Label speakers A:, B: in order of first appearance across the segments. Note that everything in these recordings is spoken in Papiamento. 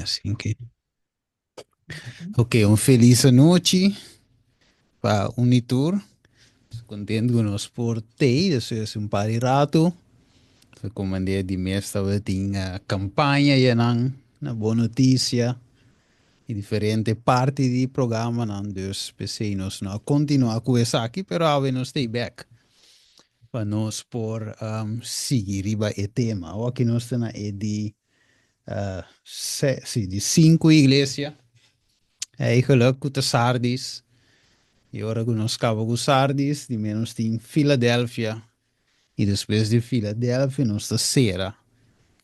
A: Asina ke. Ok, un felis anochi pa un i tur. Kontentu ku nos por tei despues un par di ratu. Komandé di mes tabatin kampaña yanan na Bon Notisia i diferente parti di programanan. Dus p'esei nos no a kontinuá ku esaki, pero awe nos ta ei bèk pa nos por sigui riba e tema. Awor aki nos ta na e di sí, di sinku iglesia. Eigenlijk ku ta Sardis. I ora ku nos kaba ku Sardis, di menos tin Filadelfia. I despues di Filadelfia nos ta sera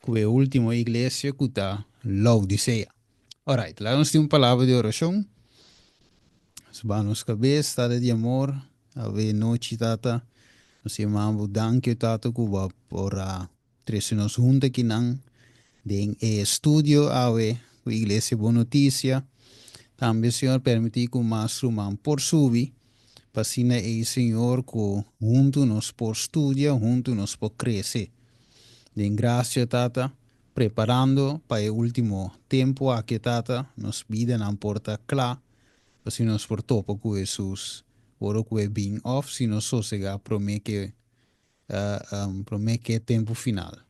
A: ku e último iglesia ku ta Laodisea. Alright, laga nos tin un palabra di orashon. Nos baha nos kabes, Tata di amor, awe nochi, Tata, nos yama bo danki, Tata, ku bo a por a trese nos huntu akinan den e estudio awe ku Iglesia Bon Notisia. Tambe, Señor, permití ku mas ruman por subi, pa asina ei, Señor, ku huntu nos por studia, huntu nos por krese. Den grasia, Tata, preparando pa e último tempu aki, Tata, nos bidanan por ta kla, pa asina nos por topa ku Hesus ora ku e bin òf si nos sosegá promé ke promé ke tempu final.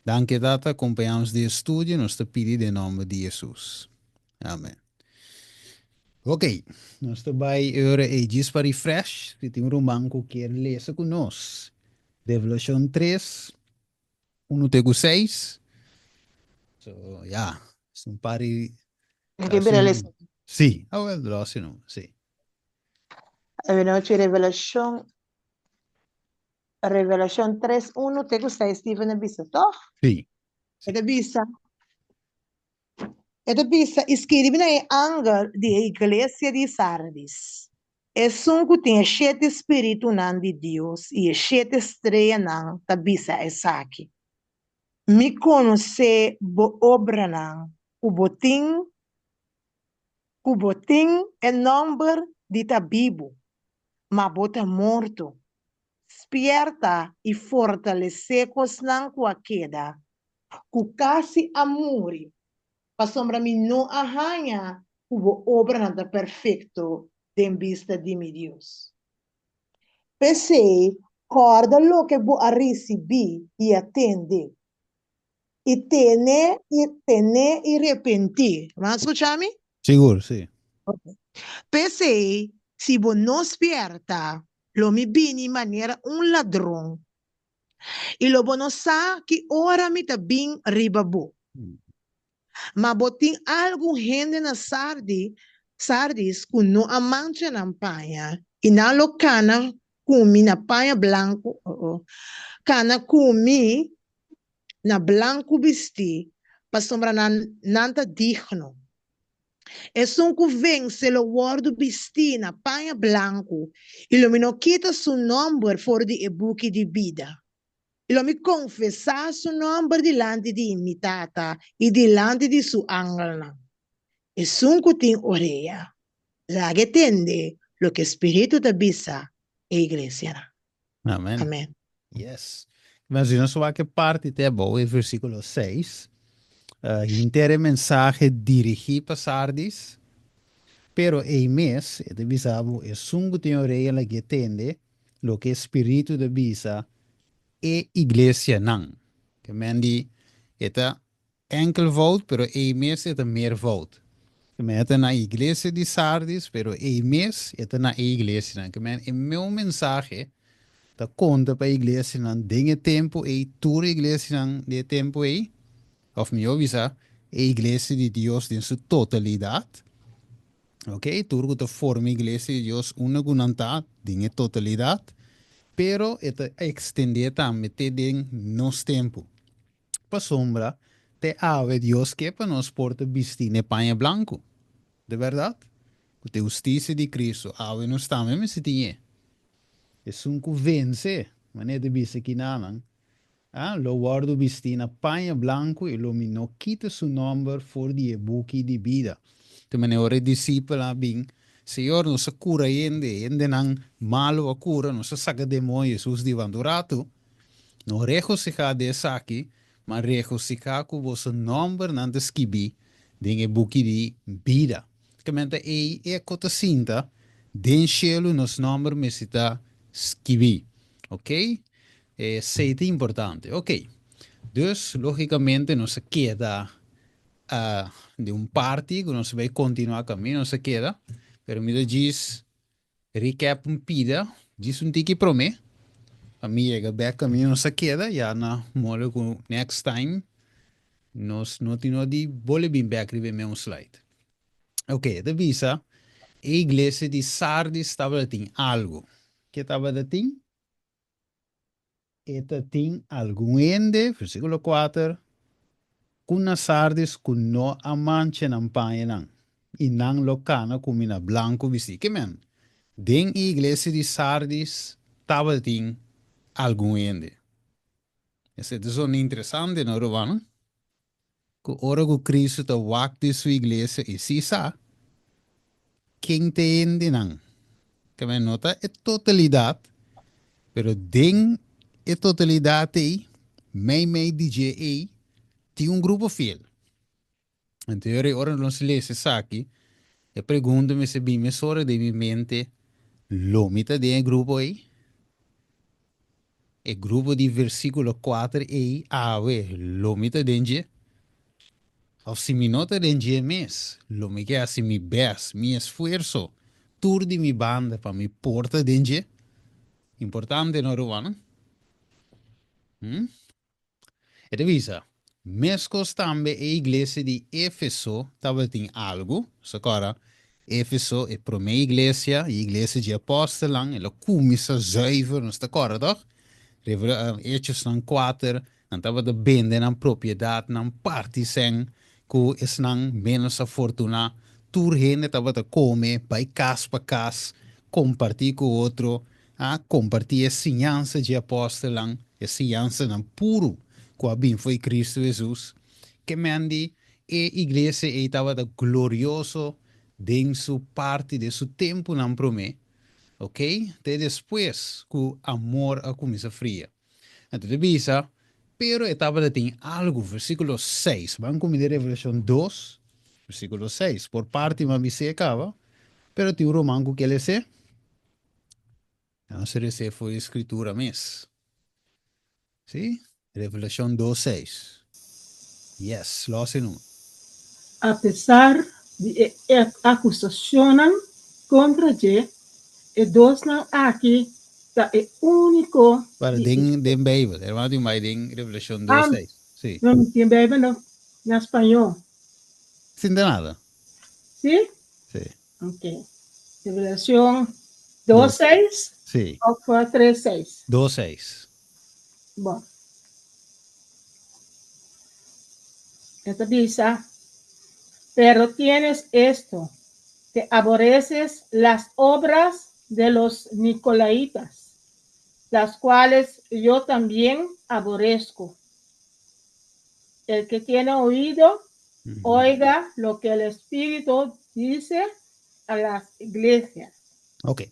A: Danki, Tata, kompañá nos den e studio, nos ta pidi den nòmber di Hesus. Amen. Ok, nos ta bai e ora ei djis pa refresh, si tin un ruman ku kier lesa ku nos Revelashon 3, 1 te ku 6. So, ya, es un par di.
B: Mi ke bira lesa.
A: Sí, ah wel, lo no, sí.
B: Anochi Revelashon 3, 1 te ku 6, Steven a bisa, toch?
A: Sí.
B: E ta bisa, e ta bisa, i skirbi na e angel di e iglesia di Sardis, Esun ku tin e shete spiritunan di Dios i e shete streanan ta bisa esaki, Mi konosé bo obranan, ku bo tin ku bo tin e nòmber di ta bibu, ma bo ta morto. Spièrta i fortalesé kosnan ku a keda, ku kasi a muri, pasobra mi no a haña ku bo obranan ta perfekto den bista di mi Dios. P'esei, kòrda loke bo a risibí i a tende, i tene i tene i repentí. Bo a skucha mi?
A: Sigur, sí.
B: P'esei, si bo no spièrta, lo mi bini manera un ladron, i lo bo no sa ki ora mi ta bin riba bo. Ma bo tin algun hende na Sardi, Sardis, ku no a mancha nan paña, i nan lo kana ku mi na paña blanku, oh-oh, kana ku mi na blanku bistí, pasobra nan nan ta digno. Esun ku vense lo wòrdu bistí na paña blanku, i lo mi no kita su nòmber for di e buki di bida. I lo mi konfesá su nòmber dilanti di mi Tata i dilanti di su angelnan. Esun ku tin orea, laga e tende loke Spiritu ta bisa e iglesianan.
A: Amen.
B: Amen.
A: Yes. Maar si nos wak e parti te abou, e versículo 6, hinter e mensahe dirigí pa Sardis, pero ei mes e ta bisa bo, esun ku tin orea laga e tende loke e Spiritu ta bisa e iglesianan. Ke men di e ta enkelvoud, pero ei mes e ta meervoud. Ke men e ta na iglesia di Sardis, pero ei mes e ta na e iglesianan. Ke men e meu mensahe ta konta pa e iglesianan den e tempu ei, tur e iglesianan di e tempu ei, òf mihó bisa, e iglesia di Dios den su totalidat. Ok, tur ku ta forma iglesia di Dios unda ku nan ta den e totalidat, pero e ta ekstendé tambe te den nos tempu. Pasobra te awe Dios ke pa nos por ta bistí n'e paña blanku. De bèrdat, ku ta e hustisia di Kristu, awe nos tambe mester tin e. Esun ku vense, manera ta bisa kinanan, a lo wòrdu bistí na paña blanku i lo mi no kita su nòmber for di e buki di bida. Te manera ora e disipelnan a bin, Señor, nos a kura hende, hendenan malu a kura, nos a saka demoño. Hesus di, Wanta un ratu. No regosihá di esaki, Ma regosihá ku boso nòmbernan ta skibí den e buki di bida. Kementa ei e ku ta sinta den shelu nos nòmber mester ta skibí. Ok? Esei ta importante. Ok. Dus, lógikamente nos a keda den un parti ku nos a bai kontinuá kaminda nos a keda, pero mi ta djis Recap un pida djis un tiki prome pa mi yega bek kaminda nos a keda ya na modo ku next time nos no tin no di bole bin bek riba e meun slide. Ok, e ta bisa e iglesia di Sardis tabata tin algu. Ke tabata tin? E ta tin algun hende, versíkulo kuater, ku na Sardis ku no a mancha nan pañanan, i nan lo kana ku mi na blanku bistí. Ke men? Den e iglesia di Sardis tabatin algun hende. Esei ta zona interesante, no, rumannan? Ku ora ku Kristu ta wak di su iglesia i si sa ken ta e hendenan. Tambe no ta e totalidat, pero den e totalidat ei, meimei di dje ei, tin un grupo fiel. Anto e ora nos lesa esaki, e pregunta mester bin mesora den mi mente, Lo mi ta den e grupo ei? E grupo di versíkulo kuater ei awe lo mi ta den dje? Òf si mi no ta den dje mes, lo mi ke hasi mi bèst, mi esfuerso, tur di mi banda pa mi por ta den dje? Importante no rumannan? Hm? E ta bisa, Meskos tambe e iglesia di Efeso tabatin algu, nos ta kòrda, Efeso, e promé iglesia, e iglesia dje apòstelnan, el a kuminsá zuiver, nos ta kòrda tòg? Hechosnan kuater, nan tabata bende nan propiedatnan, parti sèn ku esnan ménos afortuná, tur hende tabata kome, bai kas pa kas, kompartí ku otro, A kompartí e siñansa dje apòstelnan, e siñansanan puru ku a bin fo'i Kristu Hesus. Ke men di e iglesia ei tabata glorioso den su parti, den su tempunan promé, oke, te despues ku amor a kuminsá fria. Anto ta bisa, Pero e tabata tin algu, versíkulo seis. Ban ku mi den Revelashon dos, versíkulo seis. Por parti mi a bis'é kaba, pero tin un ruman ku ke les'é. Nos rese for di Scritura mes. Sí? Revelacion dos seis. Yes, los e numa.
C: Apesar di e acusacionnan contra dje, e dosnan aki ta e unico
A: Para
C: di e.
A: den den Bijbel. Hermano tin bai den Revelacion dos
C: Ah,
A: seis. Sí.
C: no, mi tin Bijbel na na spañol.
A: Sin ta nada.
C: Sí?
A: Sí.
C: Ok. Revelacion 2, 6
A: Sí.
C: of 3, 6?
A: 2, 6.
C: Bon. E ta bisa, Pero tienes esto, que aborreces las obras de los Nicolaitas, las cuales yo también aborrezco. El que tiene oído, oiga lo que el Espíritu dice a las iglesias.
A: Ok.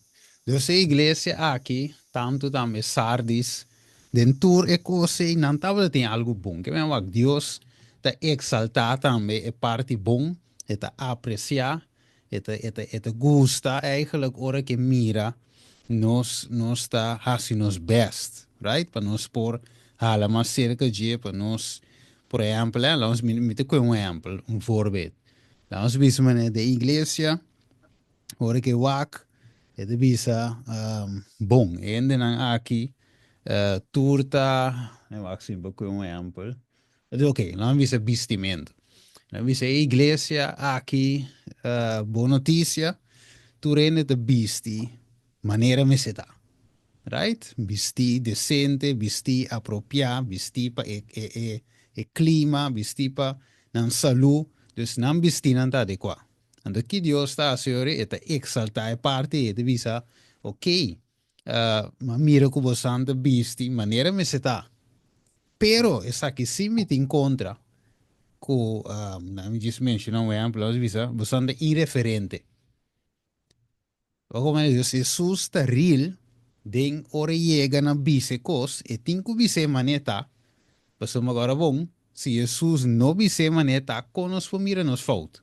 A: Dus e iglesia aki, tantu tambe Sardis, den tur e kos ei nan tabata tin algu bon. Ke men wak Dios ta eksaltá tambe e parti bon, e ta apresiá E ta, e ta, e ta gusta eigenlijk ora ke mira nos, nos ta hasi nos best, right? Pa nos por hala mas cerca dje, pa nos, por ehempel, eh, laat ons, mi, mi ta koe un ehempel, un voorbeeld. Laat ons bisa manera den iglesia, ora ke wak, e ta bisa, um, bon, e hendenan aki, uh, tur ta, eh, wak si mi por koe un ehempel. Ok, nan bisa bistimentu. Nan bisa e iglesia aki, uh, bon notisia, tur hende ta bisti manera mester ta. Right? Bisti decente, bisti apropiá, bisti pa e, e, e, e klima, bisti pa nan salú. Dus nan bistinan ta adekuá. Anto ki Dios ta hasi ora? E ta eksaltá e parti, e ta bisa, ok, Uh, ma mira ku bosan ta bisti manera mester ta. Pero esaki sí mi tin kontra ku, um, na mi djis menshona un ehempel, nos bisa, bosan ta irreferente. Wak manera Dios, Jesus ta real den ora e yega na bisa e kos, e tin ku bisa e manera ta. Pasobra agora bon, si Hesus no bis'é manera ta, kon nos por mira nos fout?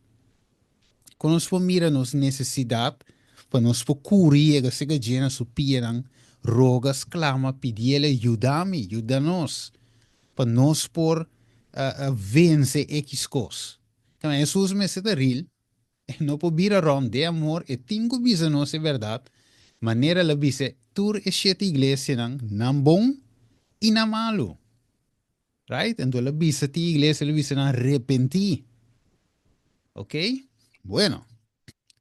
A: Kon nos por mira nos nesesidat pa nos por kuri yega serka dje na su pianan, roga, sklama, pidiel e yuda mi, yuda nos, pa nos por vense ekis kos? Kamba Hesus mester ta ril, e no por bira rònt den amor, e tin ku bisa nos e bèrdat, manera el a bisa tur e shete iglesianan, nan bon i nan malu. Right? Anto el a bisa tin iglesia, el a bisa nan repentí. Ok? Bueno.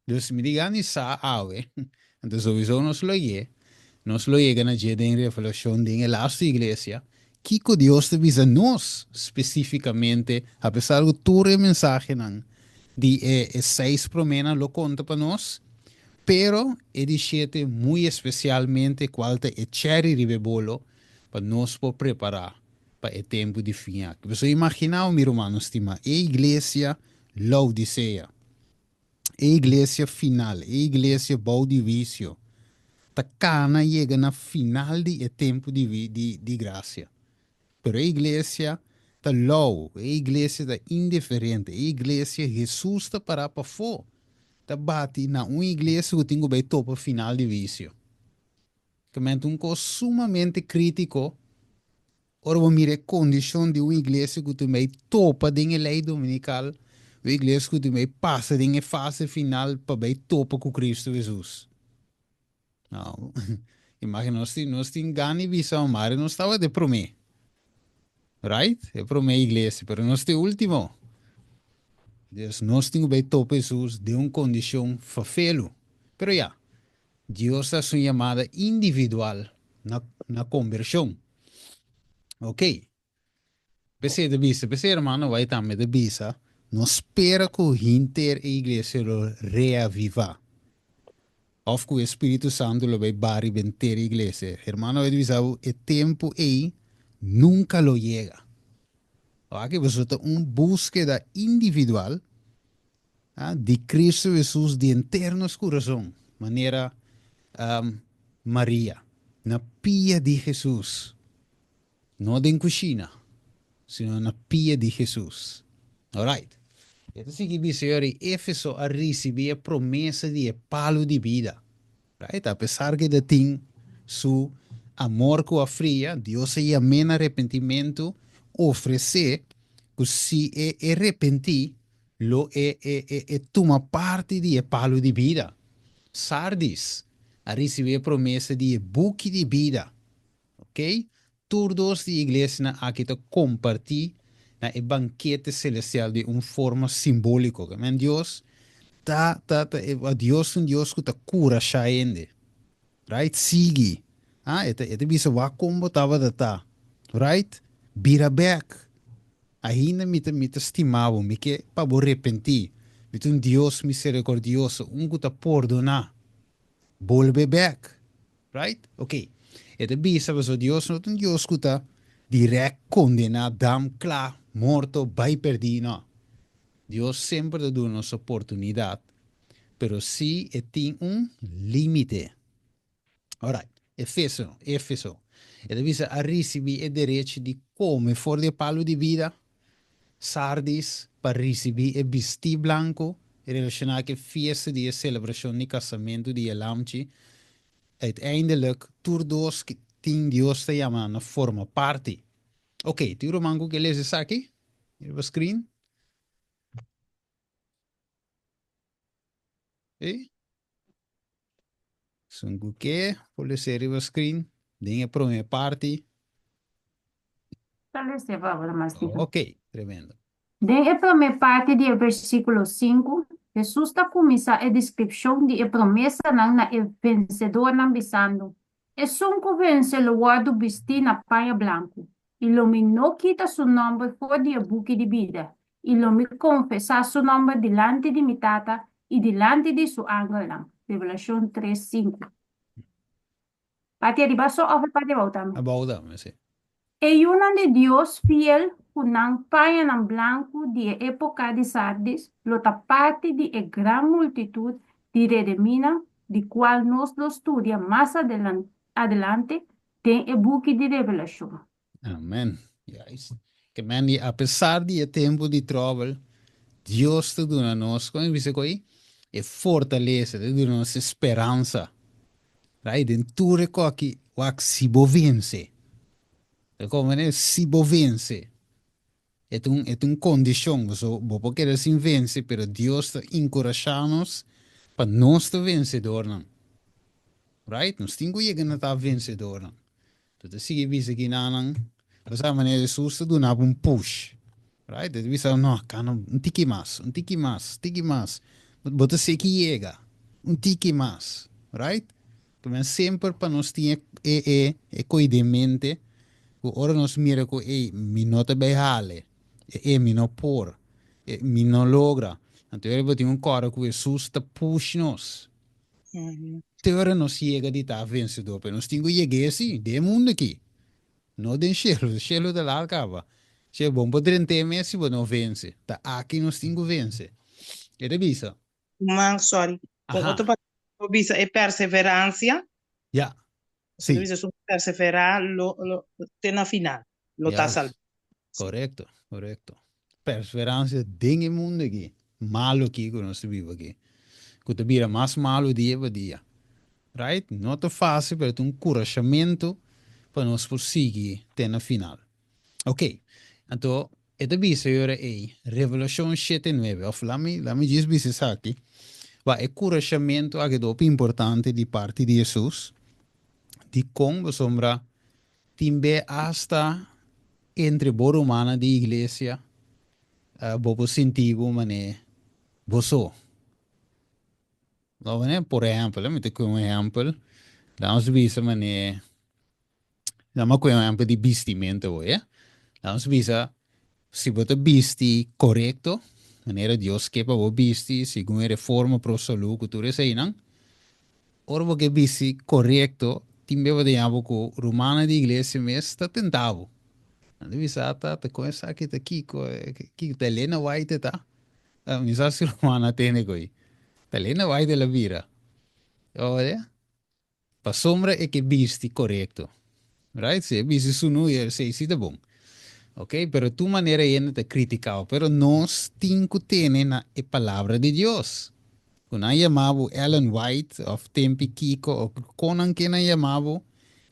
A: Dus mi di gani sa awe, anto sowieso nos lo ye, nos lo yega na dje den Revelacion den e laatste iglesia, kiko Dios ta bisa nos specificamente, apesar ku tur e mensahenan di e e seis promenan lo konta pa nos, pero e di shete muy especialmente kual ta e cherry riba e bolo, pa nos por prepará pa e tempu di fin aki. Pasobra imaginá bo, mi rumannan stimá, e iglesia Laodisea, e iglesia final, e iglesia bou di huisio, ta kana yega na final di e tempu di di di grasia. Pero e iglesia ta lou, e iglesia ta indiferente, e iglesia Hesus ta pará pafó, ta bati na un iglesia ku tin ku bai topa final di huisio. Kamente un kos sumamente krítiko ora bo mira e kondishon di un iglesia ku ta bai topa den e lei dominikal, un iglesia ku ta bai pasa den e fase final pa bai topa ku Kristu Hesus. Nou, imagina nos tin nos tin gana di bisa mari nos tabata e promé. Right? E promé iglesia, pero nos ta e último. Dus nos tin ku bai topa Hesus den un kondishon fafelu. Pero ya, Dios ta haci un yamada individual na na conversion. Ok. P'esei ta bisa, p'esei hermano White tambe ta bisa, no spera cu hinter e iglesia lo reaviva of cu e Spiritu Santo lo bay bari benter e iglesia. Hermano White ta bisa bo, e tempo ey nunca lo yega. Wak, pasobra ta un buskeda individual di Cristo Hesus di henter nos kurason, manera Maria, na pia di Hesus, no den kushina, sino na pia di Hesus. Alright. E ta sigui bisa yori, Efeso a risibí e promesa di e palu di bida. Right? Apesar ku e ta tin su amor ku a fria, Dios a yam'é na arepentimentu, ofresé ku si e e repentí, lo e e e e tuma parti di e palu di bida. Sardis a risibí e promesa di e buki di bida. Ok? Tur dos di e iglesianan aki ta kompartí na e bankete selestial di un forma simbóliko. Ke men Dios ta ta ta e Dios ta un Dios ku ta kurashá hende. Right? Sigui. Ah, e ta e ta bisa wak kon bo tabata ta. Right? Bira bèk. Ainda mi ta mi ta stima bo, mi ke pa bo repentí. Mi ta un Dios miserikordioso, un ku ta pordoná. Bolbe bèk. Right? Ok. E ta bisa pasobra Dios no ta un Dios ku ta dirèkt kondená, dam, kla, morto, bai pèrdí. No. Dios semper ta duna nos oportunidat, pero sí e tin un límite. Alright. Efeso, Efeso. E ta bisa a risibí e derecho di kome for di e palu di bida. Sardis, pa risibí e bistí blanku relashoná ku e fiesta di e selebrashon di kasamentu di e Lamchi. Uiteindelijk, tur dos tin Dios ta yama nan na forma parti. Ok, tin un ruman ku ke lesa esaki riba screen? Sí? Esun ku ke por lesa riba screen den e prome parti.
D: Ta lesa pa mas di.
A: Ok, tremendo.
D: Den e promé parti di e versíkulo sinku, Hesus ta kuminsá e deskripshon di e promesanan na e vensedornan bisando, Esun ku vense lo wòrdu bistí na paña blanku, i lo mi no kita su nòmber for di e buki di bida, i lo mi konfesá su nòmber dilanti di mi Tata i dilanti di su angelnan. Revelashon tres, sinku. Parti ariba so òf e parti abou tambe?
A: Abou tambe, sí.
D: E yunan di Dios fiel ku nan pañanan blanku di e époka di Sardis lo ta parti di e gran multitut di redemínan di kual nos lo studia mas adelante den e buki di Revelashon.
A: Amen. Juist. Ke men di apesar di e tempu di tròbel, Dios ta duna nos, kon e bisa ku ei? E fortalesa, ta duna nos e speransa. Right? Den tur e koki, wak si bo vense. Ta komo ne? Si bo vense. E ta un, e ta un kondishon. Paso bo por keda sin vense, pero Dios ta enkurashá nos pa nos ta vensedornan. Right? Nos tin ku yega na ta vensedornan. Tu ta sigui bisa kinanan, bo sa manera Hesus ta duna bo un push, right? E ta bisa, no, kana un tiki mas, un tiki mas, tiki mas. Bo ta seki yega, un tiki mas, right? Tomen semper pa nos tin e, e, e koi den mente, ku ora nos mira ku, ey, mi no ta bay hale, e, e, mi no por, e, mi no logra. Anto ora bo tin un kòrda ku Hesus ta push nos. Te ora nos yega di ta vensedor, pero nos tin ku yeg'é sí, den e mundu akí, no den shelu. Shelu ta laat kaba. Shelu, bo no por drent'é mes si bo no vense. Ta aki nos tin ku vense. E ta bisa.
B: Man, sorry. Con
A: Aha.
B: otro palabra, bo bisa e perseveransia.
A: Ya.
B: Si.
A: Sí.
B: Bisa su perseverá lo, lo, te na final, lo ta
A: Juist.
B: salbá.
A: Korekto, korekto. Perseverancia den e mundo aki, malo aki ku nos ta biba aki, ku ta bira mas malo dia pa dia. Right? No ta fácil, pero ta un kurashamentu pa nos por sigui te na final. Ok, anto e ta bisa e ora ei, Revelashon shete nuebe, òf lami lami djis bisa esaki, wak e kurashamentu aki ta hopi importante di parti di Hesus, dikon? Pasobra Tin be asta entre bo rumannan di iglesia bo por sinti bo manera bo so. Lo manera, por ehempel, mi ta kohe un ehempel, lanos bisa manera, lanos a kohe un ehempel di bistimento bo, ya. Lanos bisa Si bo ta bisti korekto, manera Dios ke pa bo bisti, segun e reforma pro salú ku tur eseinan, ora bo ke bisti korekto, tin bes bo ta yaña bo ku rumannan di iglesia mes ta tenta bo. Nan ta bisa, Ata, ta kon esaki ta kiko? Kiko ta Elena White ta? Mi sa si rumannan a tende ku ei. Ta Elena White el a bira. Oye. Pasobra e ke bisti korekto. Right? Si e bisti sunu i esei si ta bon. Ok, pero tur manera hende ta kritikao, pero nos tin ku tene na e palabra di Dios. Ku nan yama bo Ellen White of Tempi Kiko of kon nan ke nan yama bo,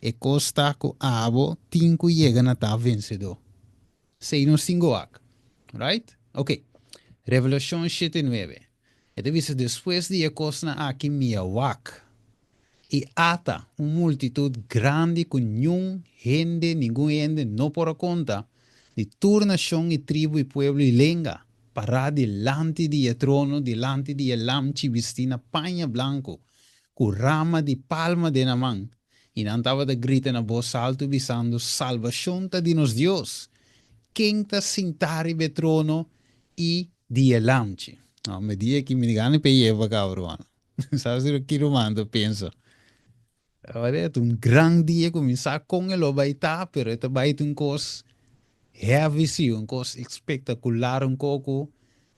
A: e kos ta ku abo tin ku yega na ta vensedó. Esei nos tin ku wak. Right? Ok. Revelashon shete nuebe. E ta bisa, Despues di e kosnan aki mi a wak, i ata, un multitut grandi ku niun hende, ningun hende, no por a konta, di tur nashon i tribu i pueblo i lenga, pará dilanti di e trono, dilanti di e Lamchi bistí na paña blanku, ku rama di palma den nan man, I nan tabata grita na bos altu bisando, Salbashon ta di nos Dios, ken ta sintá riba e trono i di e Lamchi. No, me di aki mi gana p'e yeba kaba, ruman. Sa si ki ruman ta pensa. Ora ta un gran dia ku mi sa kon e lo bai ta, pero e ta bai ta un kos heavy si, un kos espektakular, un kos ku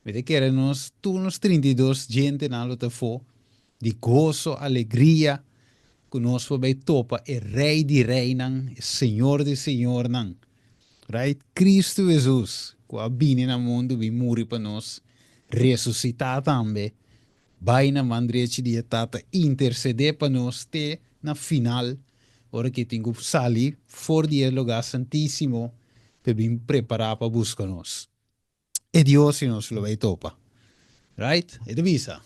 A: mi ta kere nos tur nos 32 djentenan lo ta afó Di goso, alegria, ku nos por bai topa e Rei di reinan, e Señor di señornan, right? Kristu Hesus, ku a bini na mundu bin muri pa nos, resusitá tambe, bai na man drechi di e Tata, intersedé pa nos te na final, ora ku e tin ku sali for di e lugá santísimo pa e bin prepará pa buska nos. E Dios si nos lo bay topa. Right? E ta bisa.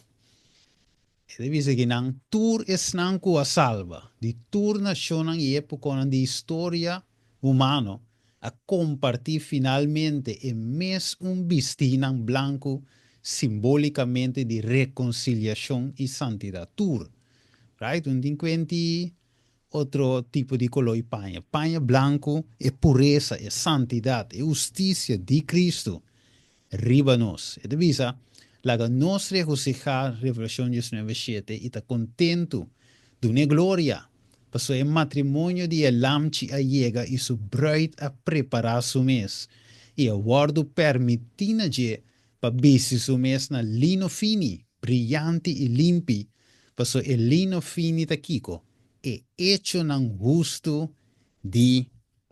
A: E ta bisa ki nan tur esnan ku a salba di tur nashonnan i epokonan di historia humano a kompartí finalmente e mes un bistínan blanku simbolikamente di rekonsiliashon i santidat. Tur. Right? Un tin kuenti Otro tipo di koló i paña. Paña blanku, e puresa, e santidat, e hustisia di Kristu riba nos. E ta bisa, Laga nos regosihá, Revelashon diesnuebe shete, i ta kontentu, dun'é gloria, pasobra e matrimonio di e Lamchi a yega i su bruid a prepará su mes, i a wòrdu pèrmití na dje pa bisti su mes na lino fini, briyanti i limpi, pasobra e lino fini ta kiko? E echonan hustu di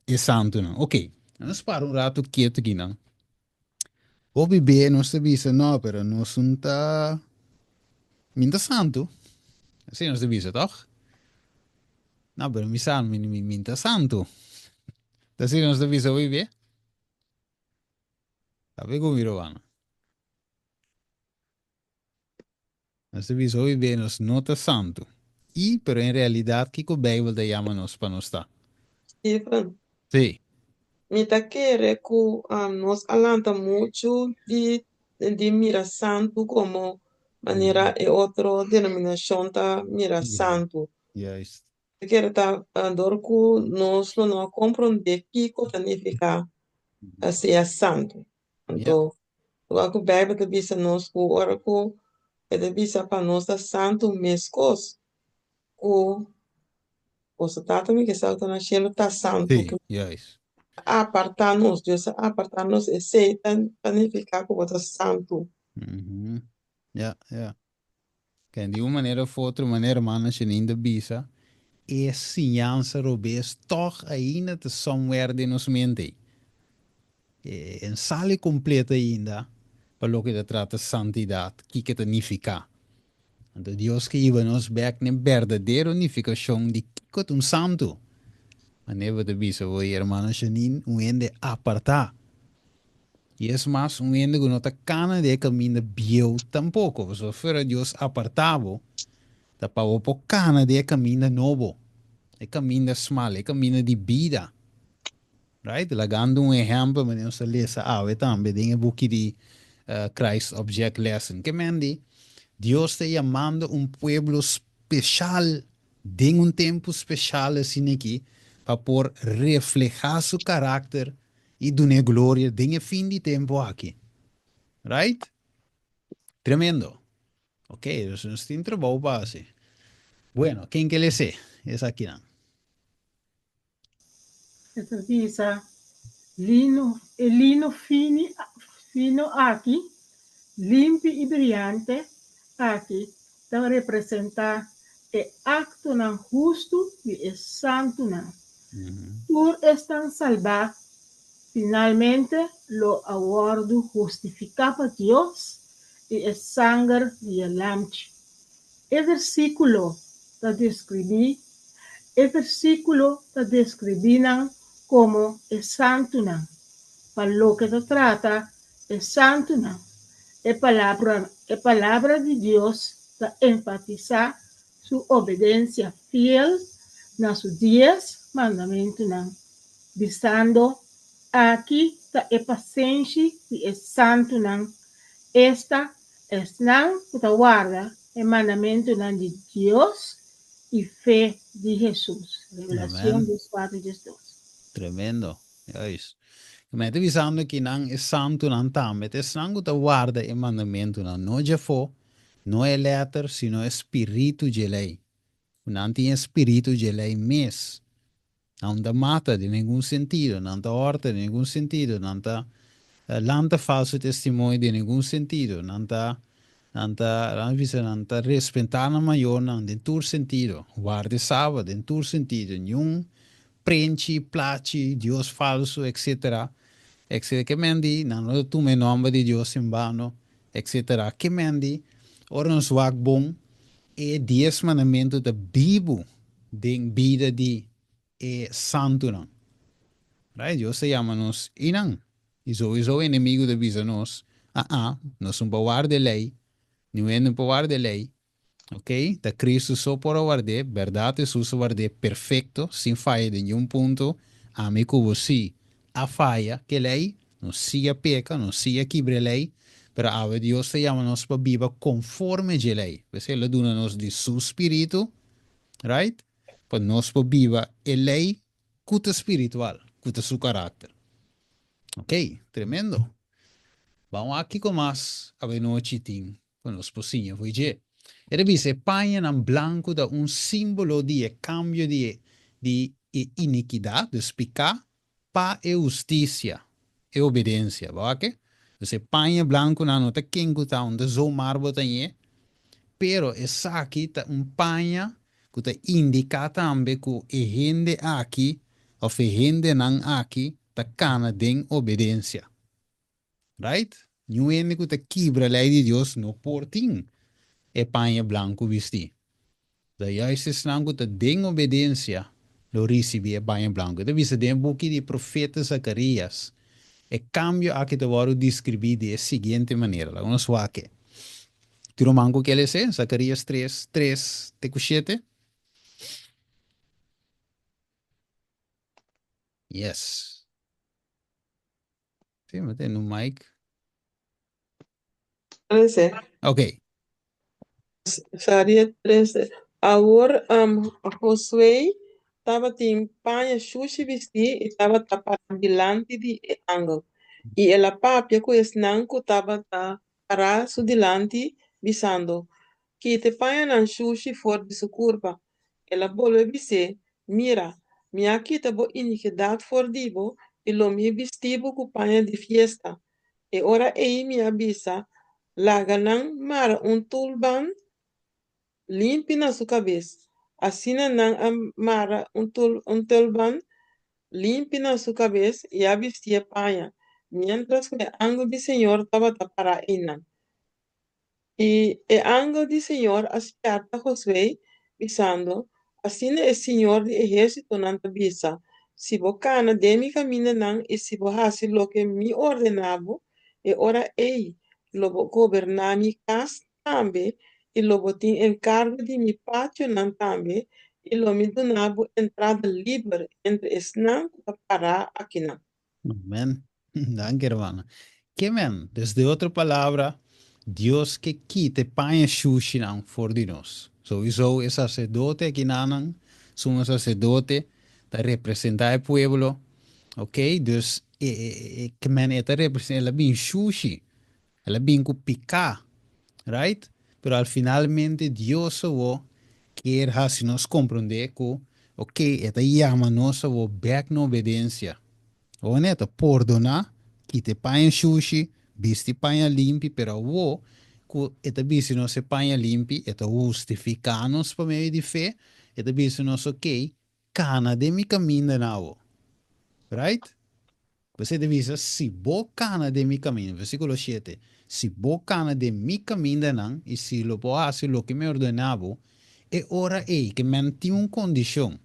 A: e santunan. Ok. Nos para un ratu ketu akinan. Hopi be nos ta bisa, no, pero nos un ta, mi ta santu. Asina nos ta bisa, tòg? No, pero mi sa, mi, mi, mi ta santu. Ta asina nos ta bisa hopi be? Sabe ku mi ruman? Nos ta bisa hopi be nos no ta santu. I, pero en realidat kiko Beibel ta yama nos pa nos ta?
E: Steven,
A: Sí.
E: mi ta kere ku nos a lanta muchu di di mira santu komo manera e otro denominashon ta mira santu.
A: Juist.
E: Mi kere ta dor ku nos lo no a komprondé kiko ta nifiká sea santu. Anto, igual ku Beibel ta bisa nos ku ora ku e ta bisa pa nos ta santu meskos ku boso Tata mi ke sa ku ta na shelu ta santu.
A: Sí, juist.
E: Apartá nos, Dios a apartá nos, esei ta ta nifiká ku bo ta santu.
A: Ja, ja. Ken di un manera of otro manera hermana Janine ta bisa, e siñansa robes tòg ainda ta somewhere den nos mente ei. E no sali kompleto ainda pa loke ta trata santidat, kiko ta nifiká. Anto Dios ke hiba nos bèk n'e berdadero nifikashon di kiko ta un santu. Manera bo ta bisa bo, hermana Janine, un hende apartá. I es mas, un hende ku no ta kana den e kaminda bieu tampoko, pasobra fuera Dios apartá bo, ta pa bo por kana den e kaminda nobo, e kaminda smal, e kaminda di bida. Right? Lagando un ehèmpel, manera nos ta lesa awe tambe den e buki di Christ Object Lesson. Ke men di, Dios ta yamando un pueblo speshal den un tempu speshal asin'aki pa por reflehá su karakter i dun'é gloria den e fin di tempu aki. Right? Tremendo. Ok, dus nos tin trabou pa hasi. Bueno, ken ke les'é esakinan?
C: E ta bisa, Lino, e lino fini, fino aki, limpi i briante aki ta representá e aktonan hustu di e santunan. Tur esnan salbá finalmente lo a wòrdu hustifiká pa Dios i e sanger di e Lamchi. E versíkulo ta deskribí e versíkulo ta deskribí nan komo e santunan. Pa loke ta trata e santunan, e palabra e Palabra di Dios ta enfatisá su obedensia fiel na su dies mandamentunan, bisando, Aki ta e pasenshi di e santunan, esta, esnan ku ta warda e mandamentunan di Dios i fe di Hesus. Revelacion
A: Amen.
C: dies kuater dies dos.
A: Tremendo. Juist. Mi ta bisando ki nan e santunan tambe ta esnan ku ta warda e mandamentunan, no djafó, No e letter, sino e spiritu dje lei. Ku nan tin e spiritu dje lei mes. Nan ta mata den ningun sentido, nan ta hòrta den ningun sentido, nan ta lanta falsu testimonio den ningun sentido, nan ta, nan ta, nan bisa, nan ta respetá nan mayornan den tur sentido, warda e sabat den tur sentido, niun prenchi, plachi, dios falsu, etcetera, etcetera. Ke men di nan no ta tuma e nòmber di Dios en bano. Etc. Ke men di, ora nos wak bon, e dies mandamentu ta bibu den bida di e santunan. Right? Dios ta yama nos einan. I souiso enemigu ta bisa nos, Aa, nos no por warda e lei, niun hende no por warda e lei. Ok, ta Cristo so por a ward'é, berdad Hesus a ward'é perfecto, sin faya den niun punto, ami cu bo si a faya ke ley, nos si a peca, nos si a kibra e ley, pero awe Dios ta yama nos pa biba conforme dje ley, p'esei el a duna nos di su Spiritu, right, pa nos por biba e ley cu ta spiritual, cu ta su caracter. Ok, tremendo. Ban wak kico mas awenochi tin ku nos por siña for dje. E ta bisa e pañanan blanku ta un símbolo di e kambio di e di e inikidat, dus piká, pa e hustisia, e obedensia. Bo wak? Dus e paña blankunan no ta ken ku ta, no ta zomaar bo ta ñe, pero esaki ta un paña ku ta indiká tambe ku e hende aki òf e hendenan aki. ta kana den obedensia. Right? Niun hende ku ta kibra lei di Dios no por tin e paña blanku bistí. Ta juist esnan ku ta den obedensia lo risibí e paña blanku. E ta bisa den e buki di profeta Zakarias, e kambio aki ta wòrdu deskribí di e siguiente manera. Laga nos wak e. Tin ruman ku ke les'é? Zakarias tres, tres te ku shete. Yes. Sí, mi tene un mic.
E: 13.
A: Ok.
E: Zaria 13. Awor um, Josué tabatin paña shushi bistí i tabata pará dilanti di e angel. I el a papia ku esnan ku tabata pará su dilanti, bisando, Kita e pañanan shushi for di su kurpa. El a bolbe bis'é, Mira, mi a kita bo inikidat for di bo i lo mi bisti bo ku paña di fiesta. E ora ei mi a bisa, Laga nan mara un tulban limpi na su kabes. Asina nan a mara un tulban limpi na su kabes i a bistié paña, miéntras ku e angel di señor tabata pará einan. I e angel di señor a spièrta Josué, bisando, Asina e señor di ehérsitonan ta bisa, Si bo kana den mi kamindanan i si bo hasi loke mi ordená bo, e ora ei lo bo goberná mi kas tambe i lo bo tin enkargo di mi pationan tambe, i lo mi duna bo entrada liber entre esnan ku ta pará akinan.
A: Amen. Danki hermano. Ke men? Dus de otro palabra, Dios ke kita e paña shushinan for di nos. Souiso e sacerdote akinanan, sumo sacerdote, ta representa e pueblo. Ok, dus e, e, e, ke men e ta representa, el a bin shushi, el a bin ku piká, right? Pero al finalmente Dios awo kier hasi nos komprondé ku, ok, e ta yama nos awo bèk na obedensia. Awor e ta pordoná, kita e paña shushi, bisti paña limpi, pero awo ku e ta bisti nos e paña limpi, e ta hustifiká nos pa medio di fe, e ta bisa nos, ok, kana den mi kamindanan awo. Right? Pues e ta bisa, Si bo kana den mi kaminda, versíkulo shete, si bo kana den mi kamindanan i si lo bo hasi loke mi ordená bo, e ora ei ke men tin un kondishon.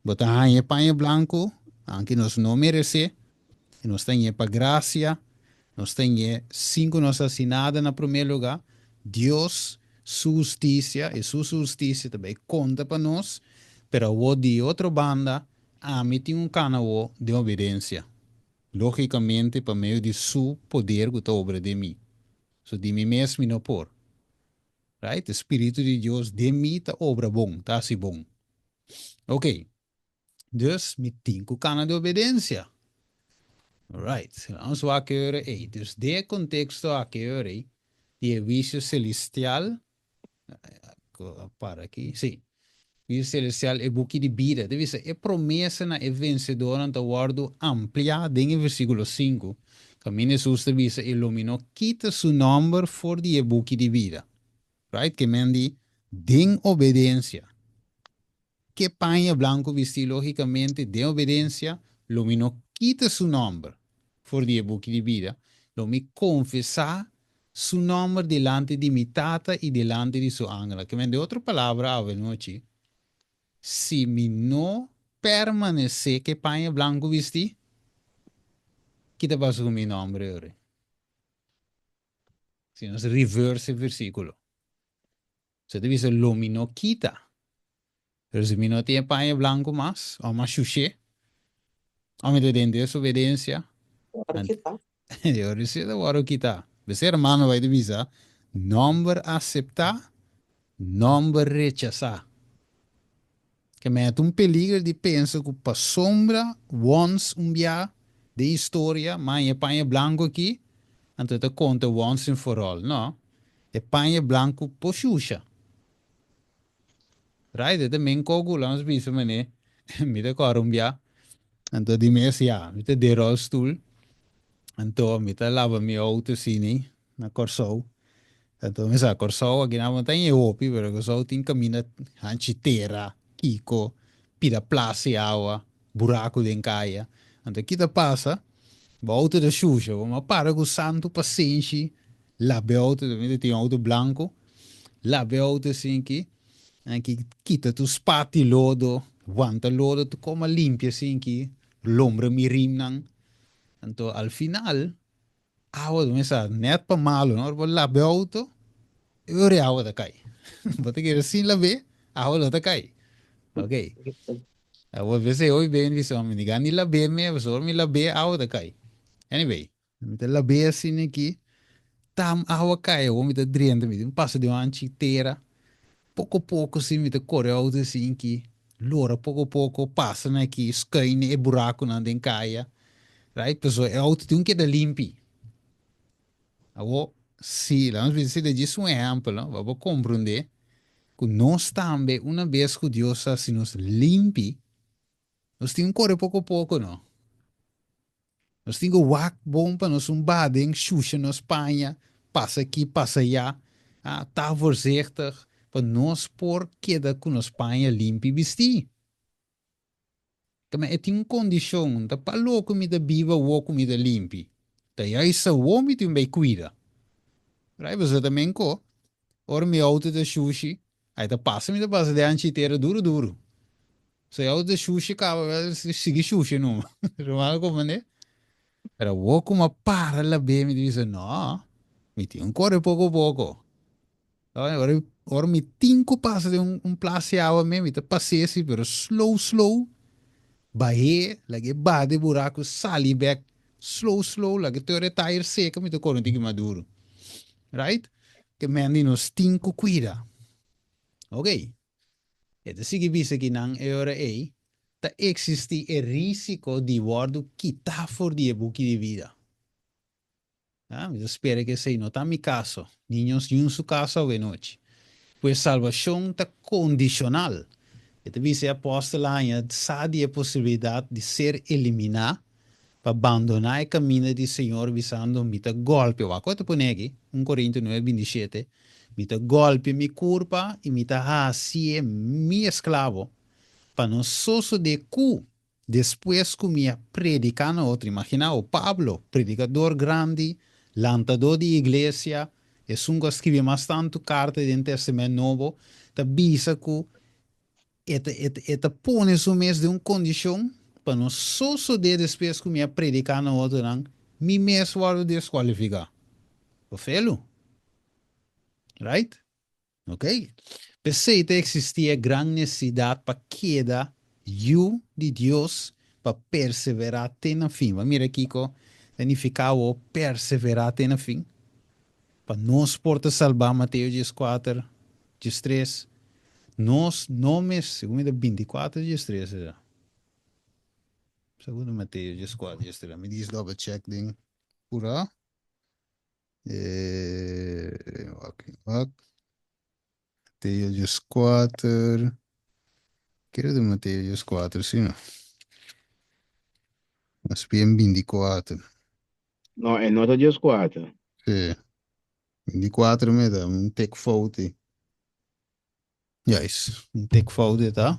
A: Bo ta haña e paña blanku, anke nos no meresé, i nos ta hañ'é pa grasia, nos ta hañ'é sin ku nos hasi nada na promé lugá. Dios su hustisia, Hesus su hustisia ta bai konta pa nos, pero awor di otro banda, ami tin un kana awor den obedensia, lógikamente pa medio di su poder ku ta obra den mi. So di mi mes mi no por. Right? E spiritu di Dios den mi ta obra bon, ta hasi bon. Ok. Dus mi tin ku kana di obedensia. Alright. Laat ons wak e ora ei. Dus den e konteksto aki e ora ei, di e huisio selestial, para aki, sí. Huisio selestial, e buki di bida. Ta bisa e promesa na e vensedornan ta wòrdu ampliá den e versíkulo sinku, kaminda Hesus ta bisa i lo mi no kita su nòmber for di e buki di bida. Right? Ke men di den obedensia. Ke paña blanku bistí lógikamente den obedensia, lo mi no kita su nòmber for di e buki di bida, lo mi konfesá su nòmber dilanti di mi Tata i dilanti di su angelnan. Ke men di otro palabra awenochi, si mi no permanesé ke paña blanku bistí, ki ta pasa ku mi nòmber e ora? Si nos reverse e versíkulo. Se ta bisa lo mi no kita. Pero si mi no tin e paña blanco mas, o mas shushé, o mi ta den desobedencia,
E: Wòrdu kitá.
A: E ora si ta wòrdu kitá. P'esei hermano bai ta bisa, nòmber aseptá, nòmber rechasá. Ke mete un peliger di pensa ku pasobra wons un bia den historia maña e paña blanku aki, anto e ta konta once and for all. No, e paña blanku por shusha. Right, e ta men koku, laat nos bisa manera mi ta kòrda un bia, anto di mes ya, mi ta den rolstoel, anto mi ta laba mi outo asina na Kòrsou. Anto mi sa Kòrsou aki nan ta e hopi pero Kòrsou tin kaminda hanchi tera, kiko, pida plas di awa, buraku den kaya. Anto ki ta pasa? Bo auto ta shusha, bo a para ku santu pasenshi laba e auto, mi ta tin un auto blanku, laba e auto asinki, aki kita tur spat di lodo, wanta lodo tur koma limpia asinki, lombra mi rimnan. Anto al final awa ta kuminsá nèt pa malu no, ora bo laba e auto e ora e awa ta kai. Bo ta kere sin lab'é awa lo ta kai. Ok. Awor bes hopi bes mi bisa mi ni gana di lab'é mes pasobra ora mi lab'é awa ta kai. Anyway, mi ta lab'é asina aki, tam awa kai awor mi ta drenta mi tin pasa den un hanchi tera Poko poko si mi ta kore outo asinki, lora poko poko, pasa na aki, skuin e burakunan den kaya, right? Pasobra e outo tin un keda limpi. Awor, si, laga nos bisa si ta djis un ehèmpel, no? Pa bo komprondé ku nos tambe una bes ku Dios a hasi nos limpi, nos tin un kore poko poko, no? Nos tin ku wak bon pa nos un baha den shusha nos paña, pasa aki, pasa ayá, ah, ta voorzichtig pa nos por keda ku nos paña limpi bistí. Kama e tin un kondishon, ta pa loke mi ta biba awor ku mi ta limpi, ta juist awor mi tin bai kuida. Right? Pasobra ta men ko, ora mi outo ta shushi, ai ta pasa mi ta pasa den hanchi tera duru duru. So e auto shushi kaba, sigui shushi numa. Ruman comprende? Pero awor ku mi para labé mi ta bisa no, mi tin un kore poko poko. Ora, ora mi tin ku pasa den un, un plas di awa me, mi ta pas'é si, pero slow slow, bah'é, lag'é baha den buraku, sali bek, slow slow, lag'é tur e tayer seka, mi ta kore un tiki mas duru. Right? Ke men di nos tin ku kuida. Ok. E ta sigui bisa ki nan e ora ei ta eksistí e rísiko di wòrdu kitá for di e buki di bida. Ah, mi ta spera ku esei no ta mi kaso, ni nos niun su kaso awenochi. Pues salbashon ta kondishonal. E ta bisa e apòstel a haña sa di e posibilidat di ser eliminá pa bandoná e kaminda di Señor bisando, Mi ta gòlpia, wak ku ta pone aki, un Korinto nuebe 27, Mi ta gòlpia mi kurpa i mi ta hasié mi esklabo, pa no sosodé ku, despues ku mi a prediká na otro, imaginá bo, Pablo, predikador grandi, lantadó di iglesia, esun ku a skribi mas tantu karta den Tèstamènt Nobo, ta bisa ku E ta, e ta, e ta pone su mes den un kondishon pa no sosodé despues ku mi a prediká na otronan, mi mes wòrdu deskualifiká. Bo felu? Right? Ok. P'esei ta eksistí e gran nesesidat pa keda yu di Dios, pa perseverá te na fin. Bo a mira kiko ta nifiká awor perseverá te na fin? Pa nos por ta salbá, Mateo dieskuater, diestres, Nos no mes, segun mi ta bintikuater diestres esa. Segun Mateo dieskuater, diestres. Mi dis double check den pura. Eh, wak, wak. Mateo dieskuater. Kere ta Mateo dieskuater, si no? Mas bien bintikuater.
F: No, e no ta dieskuater.
A: Sí. 24 me ta un tik fout ei. Juist, un tik fout e ta.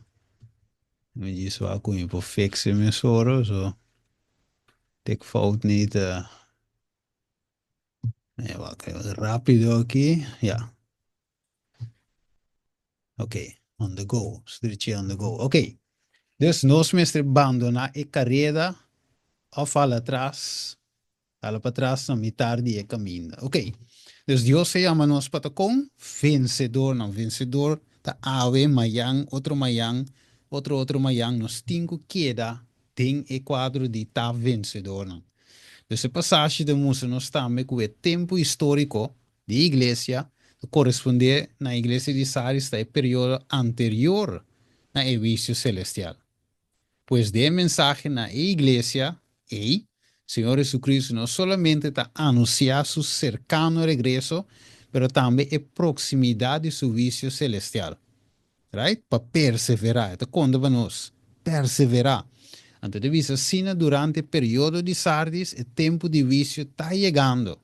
A: Mi djis wak ku mi por fix e mesora, so tik fout ni ta. E wak rápido aki, ya. Ok, on the go, stretché on the go. Ok, dus nos mester bandoná e kareda òf hala atras Hala patras na mitar di e kaminda. Ok. Dus Dios a yama nos pa ta kon? Vensedornan. Vensedor ta awe, mayan, otro mayan, otro otro mayan. Nos tin ku keda den e kuadro di ta vensedornan. Dus e pasashi ta mustra nos tambe ku e tempu históriko di e iglesia ta korespondé na iglesia di Sardis ta e periodo anterior na e huisio selestial. Pues den e mensahe na e iglesia ei, Señor Jesucristo no solamente ta anunciá su cercano regreso, pero tambe e proximidad di su huicio celestial. Right? Pa perseverá. E ta conta pa nos, perseverá. Anto e ta bisa asina durante e periodo di Sardis e tempu di huicio ta yegando.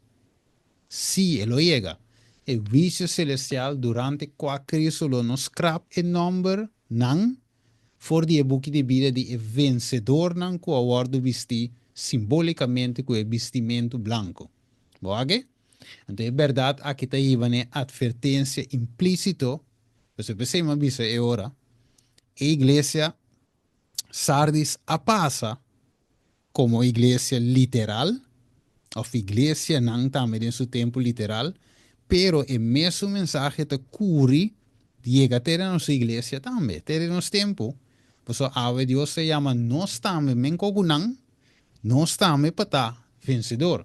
A: Sí, e lo yega. E huicio celestial durante cua Cristo lo no scrap e nombernan. for di e buki di bida di e vensedornan ku a wòrdu bistí simbolikamente ku e bistimentu blanku. Bo wak e? Anto e bèrdat aki ta hiba na e atvertensia implísito, pasobra p'esei mi a bisa e ora, e iglesia Sardis a pasa komo iglesia literal, òf iglesianan tambe den su tempu literal, pero e mesun mensahe ta kuri yega te den nos iglesia tambe, te den nos tempu. Pasobra awe Dios ta yama nos tambe, menko ku nan, nos tambe pa ta vensedor.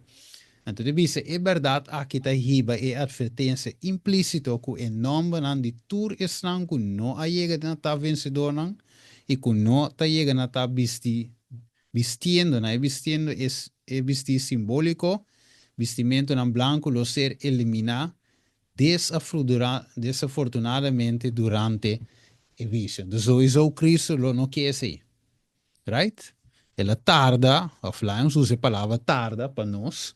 A: Anto ta bisa e bèrdat aki ta hiba e atvertensia implísito ku e nòmbernan di tur esnan ku no a yega na ta vensedornan i ku no ta yega na ta bisti bistiendo nan e bistiendo es e bistí simbóliko, bistimentunan blanku lo ser eliminá desafrudura desafortunadamente durante e huisio. Entonces souiso Cristo lo no ke esei. Right? El a tarda, òf laga nos usa e palabra tarda pa nos,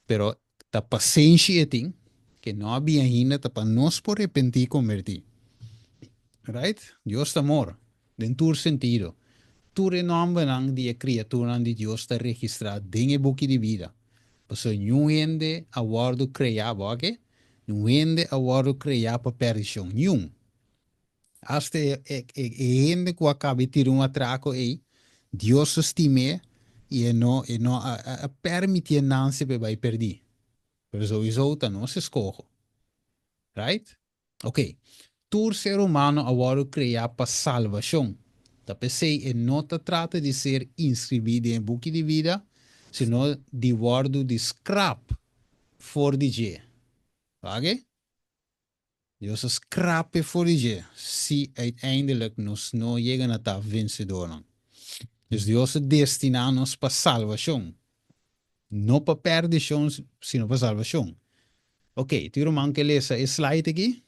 A: pero Ta pasenshi e tin, ke no a bin ainda ta pa nos por repentí i kombertí. Right? Dios ta amor, den tur sentido. Tur e nòmbernan di e kriaturanan di Dios ta registrá den e buki di bida. Pasobra niun hende a wòrdu kreá, bo a ke? Niun hende a wòrdu kreá pa pèrdishon. Niun. Asta e hende ku a kaba di tira un atrako ei, Dios a stim'é i e no e no a permitié Nancy pa e bai pèrdí. Pero souiso ta nos eskoho. Right? Oké. Tur ser humano a wòrdu kreá pa salbashon. Ta p'esei e no ta trata di ser inskribí den e buki di bida, sino di wòrdu di skrap for di dje. Wak? Dios a skrape for di dje si uiteindelijk nos no yega na ta vensedornan. Dus Dios a destiná nos pa salbashon, no pa pèrdishon, sino pa salbashon. Ok, tin ruman ke lesa e slide aki?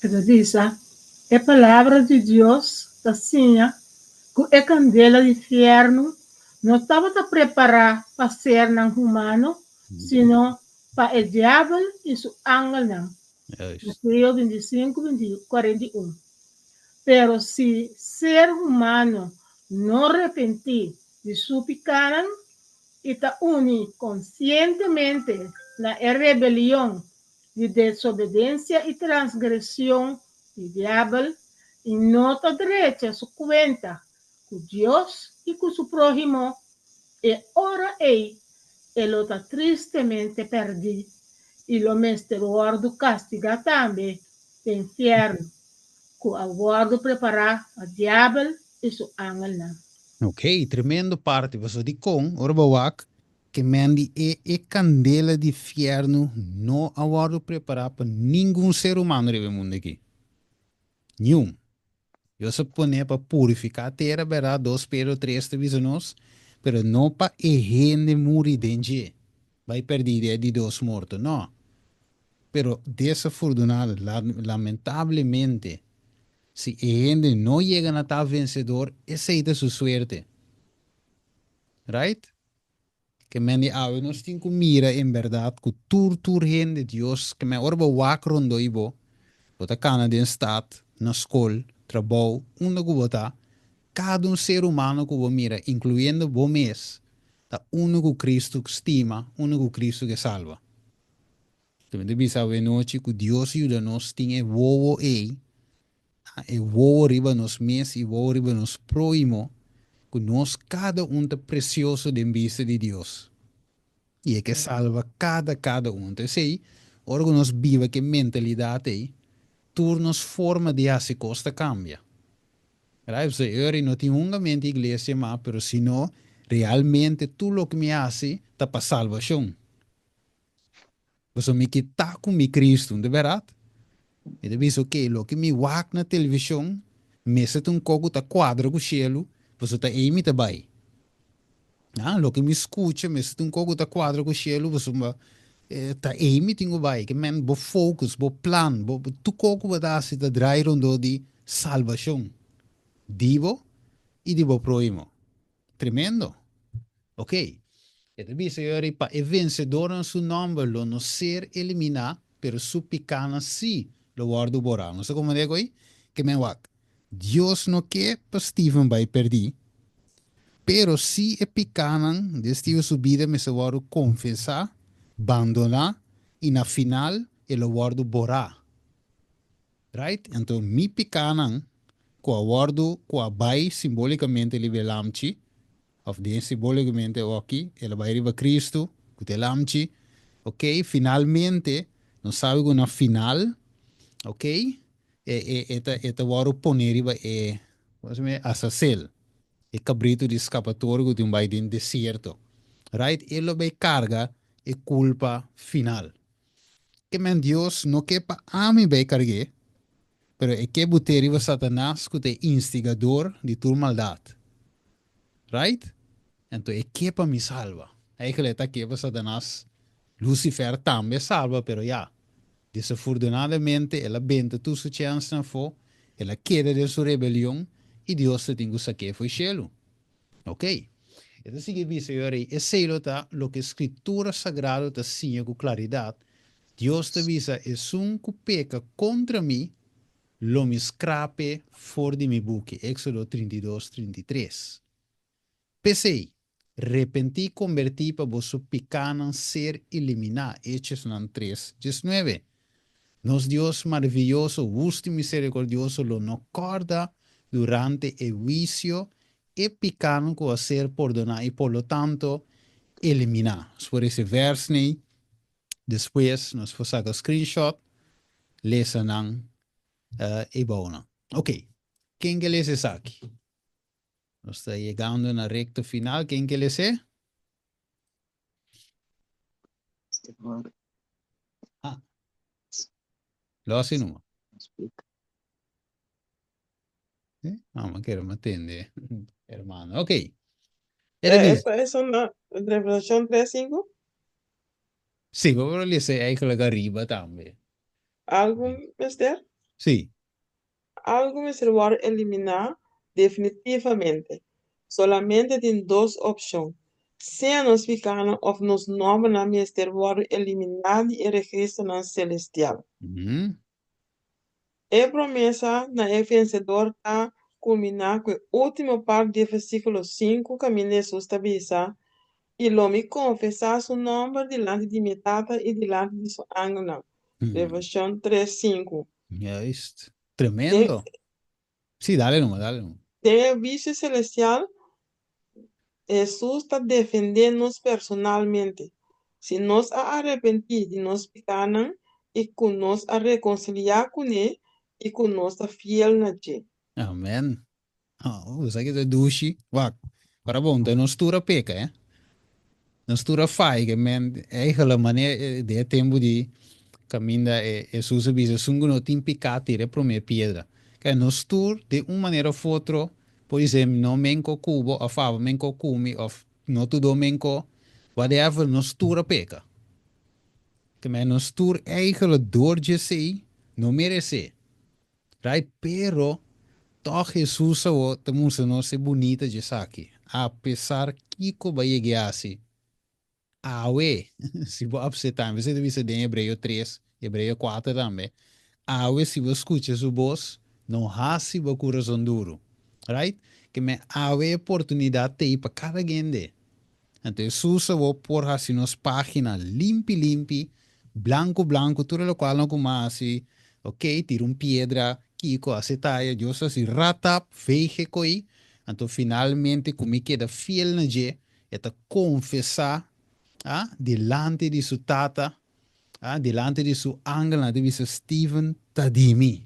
C: E ta bisa, E Palabra di Dios ta siña ku e kandela di fièrnu no tabata prepará pa sernan humano, sino pa e Diabel i su angelnan. Mateo 25, 41. Pero si ser humano no repentí di su pikánan i ta uni konsientemente na e rebelion di desobedensia i transgresion di diabel i no ta drecha su kuenta ku Dios i ku su próhimo, e ora ei e lo ta tristemente pèrdí i lo mester wòrdu kastigá tambe den fièrnu, ku a wòrdu prepará pa diabel i su angelnan.
A: Ok, tremendo parti, pasobra dikon ora bo wak Ke men di e e kandela di fièrnu no a wòrdu prepará pa ningun ser humano riba e mundu aki. Niun. Dios a pon'é pa purifiká tera, bèrdat? Dos Pedro tres ta bisa nos, pero no pa e hende muri den dje, bai pèrdí den e di dos morto. Nò. Pero desafordunado, lamentablemente, si e hende no yega na ta vensedor, esei ta su suerte. Right? Ke men di awe nos tin ku mira en bèrdat ku tur tur hende Dios ke men ora bo wak rondó i bo, bo ta kana den stat, na skol, trabou, unda ku bo ta, kada un ser humano ku bo mira, inkluyendo bo mes, ta unu ku Kristu stima, unu ku Kristu ke salba. Te mi ta bisa awe nochi ku Dios yuda nos tin e wowo ei E wowo riba nos mes i wowo riba nos próhimo, ku nos kada un ta presioso den bista di Dios. I e ke salba kada kada un. Anto esei, ora ku nos biba ku e mentalidat ei, tur nos forma di hasi kos ta kambia. Right? Pasobra e ora ei no tin hungamente iglesia mas, pero sino realmente tur loke mi hasi ta pa salbashon. Pasobra mi ke ta ku mi Kristu, no ta bèrdat? Mi ta bisa, oke, loke mi wak na televishon mester ta un kos ku ta kuadra ku shelu, pasobra ta ei mi ta bai. Ah, loke mi skucha mester ta un kos ku ta kuadra ku shelu, pasobra ta ei mi tin ku bai. Ke men bo focus, bo plan, bo tur kos ku bo ta hasi ta drai rondó di salbashon di bo i di bo próhimo. Tremendo! Ok. E ta bisa yori pa e vensedornan su nòmber lo no ser eliminá, pero su pikánan sí lo wòrdu borá. Nos ta komprendé ku ei? Ke men wak, Dios no ke pa Steven bai pèrdí, pero sí e pikánan den Steven su bida mester wòrdu konfesá, bandoná i na final e lo wòrdu borá. Right? Anto mi pikánan ku a wòrdu, ku a bai simbolikamente riba e lamchi, Of den simbolicamente oki, el a bai riba Cristo, cu ta e lamchi. Ok, finalmente, nos sabi cu na final, ok, e, e, e ta, e ta wòrdu pone riba e, como se llama, Azazel, e cabrito di scapatorio cu tin bai den desierto. Right? E lo bai carga e culpa final. Ke men Dios no ke pa ami bai cargu'é, pero e ke but'é riba Satanas cu ta e instigador di tur maldad. Right? Anto e ke pa mi salba. Eigenlijk e ta ke pa Satanas, Lucifer tambe salba, pero ya, desafortunadamente el a benta tur su chènsnan afó, el a keda den su rebelion i Dios ta tin ku sak'é fo'i shelu. Ok. E ta sigui bisa yo rei, esei lo ta loke Skritura Sagrado ta siña ku klaridat, Dios ta bisa, Esun ku peka kontra mi, Lo mi skrap'e for di mi buki, Éxodo 32, 33. P'esei, repentí i kombertí pa boso pikánan ser eliminá, Hechosnan 3, 19. Nos Dios maravioso, hustu i miserikordioso lo no kòrda durante e huisio e pikánan ku a ser pordoná i por lo tanto eliminá. Nos por rese vèrsnan Despues nos por saca screenshot, lesa nan e bounan. Ok, ken ke lesa esaki? Nos ta yegando na recto final, ken ke les'é? Ah, lo hasi numa. Eh, ah, ma kere ma tende, hermano. Ok. Era
E: Eh,
A: bis.
E: esta es una Revelación 3:5.
A: Sí, bo por lesa eigenlijk ariba tambe.
E: Algo mester?
A: Sí.
E: Algo mester wòrdu eliminá definitivamente. Solamente tin dos opshon, sea nos pikánan òf nos nòmbernan mester wòrdu eliminá di e registronan selestial. E promesa na e vensedor ta kulminá ku e último parti di e versíkulo sinku kaminda Hesus ta bisa, I lo mi konfesá su nòmber dilanti di mi Tata i dilanti di su angelnan. Revelashon tres, sinku.
A: Juist. Tremendo. Sí, dale numa, dale numa.
E: Den e huisio selestial, Hesus ta defendé nos personalmente. Si nos a arepentí di nos pikánan i ku nos a rekonsiliá kuné i ku nos ta fiel na dje.
A: Amen. Oh, esaki ta dushi. Wak, ora bon, ta nos tur a peka, eh. Nos tur a fai, ke men, eigenlijk manera den e tempu di kaminda e Hesus a bisa, esun ku no tin piká tira e promé piedra. Kaya nos tur den un manera of otro por bisa no men ko ku bo of abo men ko ku mi of no tur do men ko, whatever, nos tur a peka. Ke men nos tur eigenlijk dor djesei no meresé. Right, pero tòg Hesus awor ta mustra nos e bunita djesaki, apesar kiko bo a yega hasi awe, si bo apseptá, en bes ta bisa den Hebreo tres, Hebreo kuater tambe, awe si bo skucha su bos, no hasi bo kurason duru. Right? Ke men awe e oportunidat t'ei pa kada hende. Anto Hesus awor por hasi nos pagina limpi limpi, blanku blanku, tur e lokual no ku mas hasi, ok, tira un piedra, kiko, hasi taya, Dios hasi ratap, veeg e koi, anto finalmente ku mi keda fiel na dje, e ta konfesá, ah, dilanti di su Tata, ah, dilanti di su angelnan, e ta bisa, Steven ta di mi.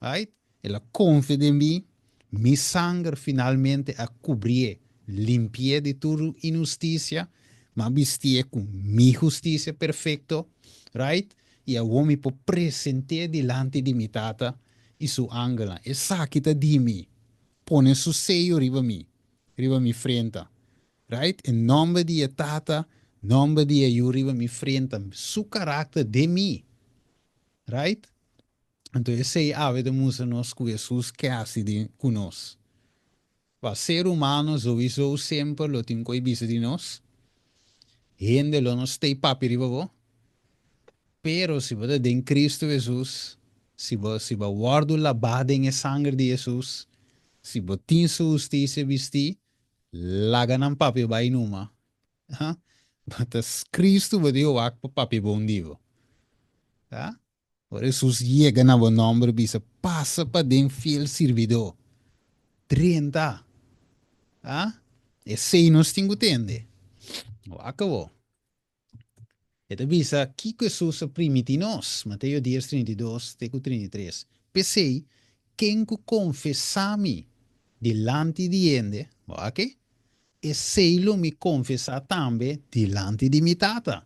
A: Right? El a konfia den mi, mi sanger finalmente a kubrié, limpié di tur inhustisia, m'a bistié ku mi hustisia perfekto, right? I awor mi por present'é dilanti di mi Tata i su angelnan. Esaki ta di mi. Pone su seyo riba mi, riba mi frenta. Right? E nòmber di e Tata, nòmber di e Yu riba mi frenta, su karakter den mi. Right? Anto esei awe ta mustra nos ku Hesus ke hasi di ku nos. Pa ser humano souiso semper lo tin ku e bisa di nos. Hende lo no stay papia riba bo. Pero si bo ta den Cristo Jesus, si bo si bo a wòrdu labá den e sanger di Jesus, si bo tin su hustisia bistí, laga nan papia bai numa. Ha? Bo ta Cristo bo tin wak pa papia bon di bo. Ha? Ora Jesus yega na bo nòmber bisa, Pasa paden fiel sirbidó. Drenta. Ha? Esei nos tin ku tende. Wak awor. E ta bisa kiko Hesus a primiti nos, Mateo dies, 32 te ku 33, P'esei, ken ku konfesá mi dilanti di hende, bo aki, esei lo mi konfesá tambe dilanti di mi Tata.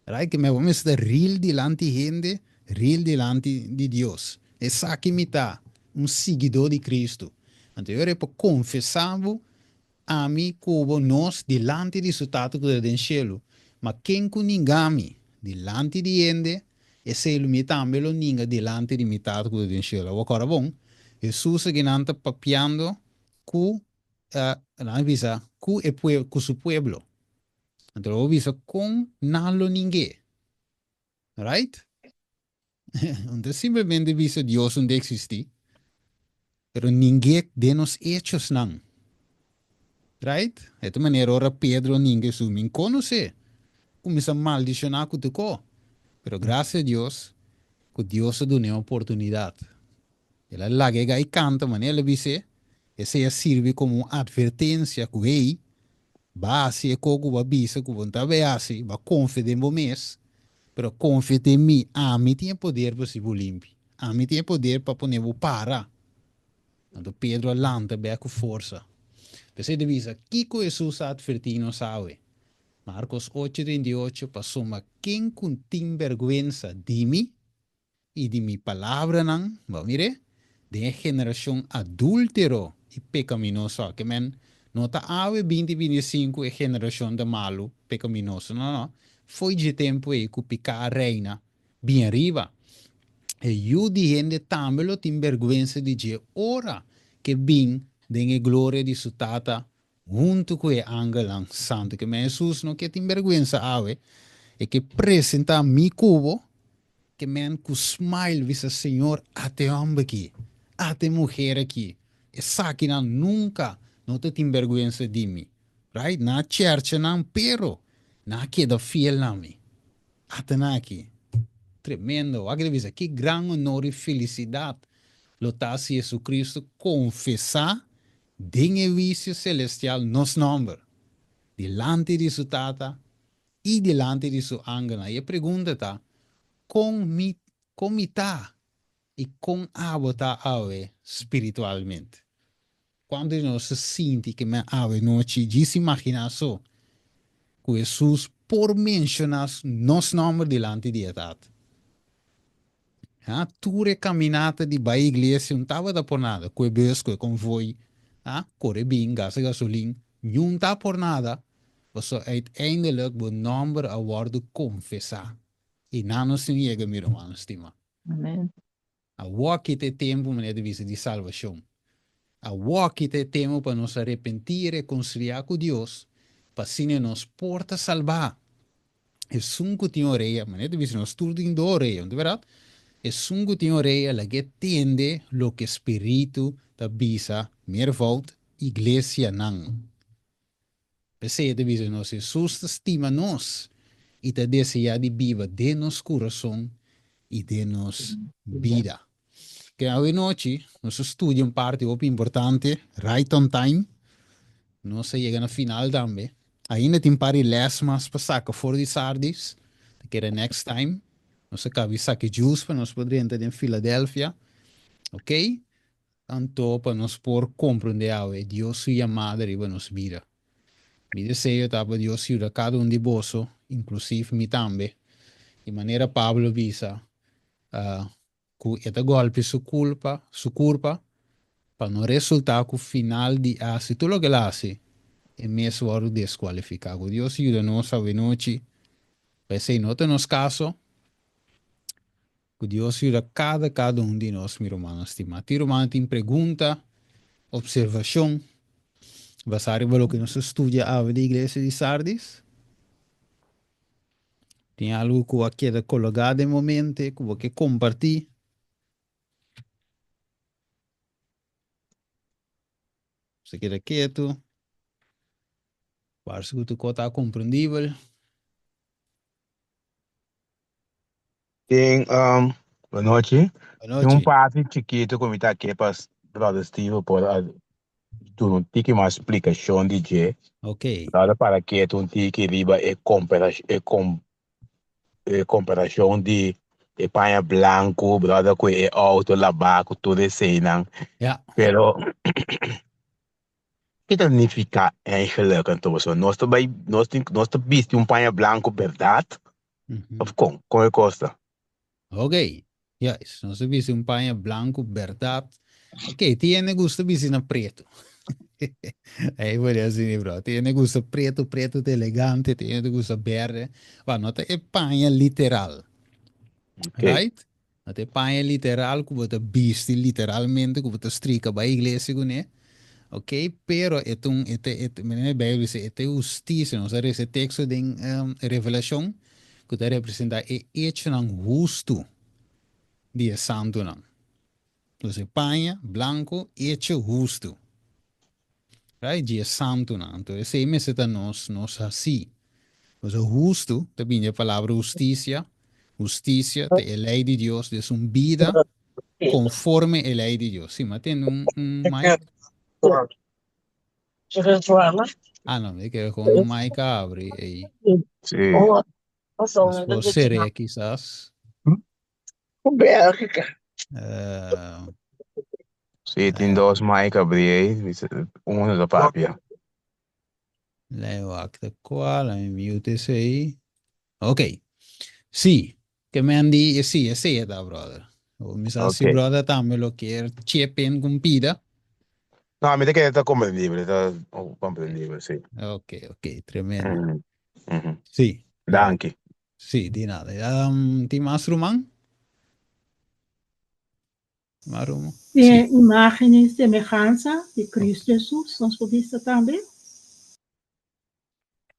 A: Right? Ke mehor mester ta ril dilanti hende, ril dilanti di Dios. Esaki mi ta, un siguidó di Kristu. Anto e ora e por konfesá bo Ami ku bo nos dilanti di su Tata ku ta den shelu, ma ken ku ninga mi dilanti di hende, esei lo mi tambe lo ninga dilanti di mi Tata ku ta den shelu. Awor kòrda bon, Hesus aki nan ta papiando ku, nan a bisa, ku e pueblo, ku su pueblo. Anto lo bo bisa kon nan lo ning'é. Right? Un ta simplemente bisa Dios un ta existi, pero ning'é den nos hechosnan. Right? E ta manera ora Pedro ninga Hesus, mi conoce, cuminsa maldiciona cu tu co. Pero gracias a Dios cu Dios a dun'é un oportunidad. El a laga e gai canta manera el a bis'é, esey a sirbi como un advertencia cu hey, Ba hasi e ko ku bo a bisa ku bo no ta bay hasi, bo a konfia den bo mes, pero konfia den mi, ami tin e poder pa hasi bo limpi, ami tin e poder pa pone bo para. Anto Pedro a lanta bek ku forsa. P'esei ta bisa, kiko Hesus a atvertí nos awe? Markos ocho, 38, Pasobra ken ku tin bèrgwensa di mi, i di mi palabranan, bo a mir'é, den e generashon adúltero i pekaminoso aki. Men, no ta awe binti 25 e generashon ta malu, pekaminoso, no, no, fo'i dje tempu ei ku piká a reina bin ariba. E Yu di hende tambe lo tin bèrgwensa di dje ora k'e bin den e gloria di su Tata Huntu ku e angelnan santu. Ke men Hesus no ke tin bèrgwensa awe, e ke presentá mi ku bo, ke men ku smile bisa Señor ata e hòmber aki, ata e muher aki, esakinan nunka no ta tin bèrgwensa di mi, right? Nan a chèrcha nan, pero nan a keda fiel na mi. Ata nan aki. Tremendo! Wak ta bisa, ki gran honor i felisidat lo ta si Jesucristo konfesá Den e huisio selestial nos nòmber, dilanti di su Tata i dilanti di su angelnan. I e pregunta ta, Kon mi, kon mi ta i kon abo ta awe spiritualmente? Kuantu di nos ta sinti ke men awe nochi djis imaginá so ku Hesus por menshoná nos nòmber dilanti di e Tata? Ha, tur e caminata di bai iglesia un tabata por nada, cu e bus, cu e convoy, ha, core bin, gasta gasolin, niun ta por nada, pasobra uiteindelijk bo nomber a wordo confesa. Y nan nos tin yega, mi rumannan stima.
E: Amen.
A: Awor ki ta e tempo, manera ta bisa, di salvacion. Awor ki ta e tempo pa nos arepentí y reconcilia cu Dios, pa asina nos por ta salbá. Esun ku tin orea, manera ta bisa nos tur tin dos orea, no ta bèrdat? Esun ku tin orea lag'é tende loke Spiritu ta bisa meervoud iglesianan. P'esei e ta bisa nos, Hesus ta stima nos i ta deseá di biba den nos kurason i den nos bida. Ke awe nochi nos a studia un parti hopi importante, right on time. Nos a yega na final tambe. Ainda tin par di les mas pa saka for di Sardis. Ta keda next time. Nos a kaba di saka e juice pa nos por drenta den Philadelphia. Ok? Anto pa nos por comprende awe Dios su yamada riba nos bida. Mi deseo ta pa Dios yuda kada un di boso, inclusive mi tambe. Di manera Pablo bisa, ku e ta gòlpia su kulpa, su kurpa, pa no resultá ku final di hasi tur loke el a hasi, e mes wòrdu deskualifiká. Ku Dios yuda nos awenochi pa esei no ta nos kaso. Ku Dios yuda kada kada un di nos, mi rumannan stimá. Tin rumannan tin pregunta, opservashon, basá riba loke nos a studia awe di iglesia di Sardis? Tin algu ku a keda kologá den bo mente ku bo ke kompartí? Bo ta keda ketu. Parse ku tur kos ta komprendibel.
F: Tin, bonochi.
A: Bonochi.
F: Tin un parti chikitu ku mi ta ke pa Brother Steven por a duna un tiki mas splikashon di dje.
A: Ok.
F: Brother para ketu un tiki riba e e e komparashon di e paña blanku, brother, ku e outo labá ku tur eseinan.
A: Ja.
F: Pero Ke ta nifiká eigenlijk anto? Pasobra nos ta bai, nos tin, nos ta bisti un paña blanku bèrdat? Òf kon? Kon e kos ta?
A: Ok, juist. Nos ta bisti un paña blanku bèrdat. Ok, tin hende gusta bisti na pretu. Ei por asina, bro. Tin hende gusta pretu, pretu ta elegante, tin hende gusta bèrdè. Wak, no ta e paña literal.
F: Ok.
A: Right? No ta e paña literal ku bo ta bisti literalmente, ku bo ta strika bai iglesia kuné, ok, pero e ta un, e ta, e ta, manera e Bijbel bisa, e ta e hustisia. Nos a resa e teksto den Revelashon ku ta representá e echonan hustu di e santunan. Entonces e paña blanku, echo hustu. Right? Di e santunan. Anto esei mester ta nos, nos hasí. Pasobra hustu ta bini di e palabra hustisia. Hustisia ta e lei di Dios, des un bida konforme e lei di Dios. Sí, mi a tende un, un mic. Ah, no, mi kere kon un mic a abri ei.
F: Sí.
A: Nos por ser'é kisas.
E: Bélgica.
A: Eh,
F: Sí, tin dos mic abrí ei, uno ta papia.
A: Lei wak ta cual, mi mute esei. Ok. Sí, ke men di, sí, esei e ta, brother. O mi sa si
F: Ok.
A: brother tambe lo kier chip in con pida.
F: No, a mi ta kere ta comprendibel, ta comprendibel, sí.
A: Ok, ok, tremendo.
F: Mhm, mhm.
A: Sí.
F: Danki.
A: Sí, di nada. Tin mas ruman? Mas ruman?
C: Tin
A: Sí.
C: e imágen i semehansa di Cristo Hesus, nos por bisa tambe.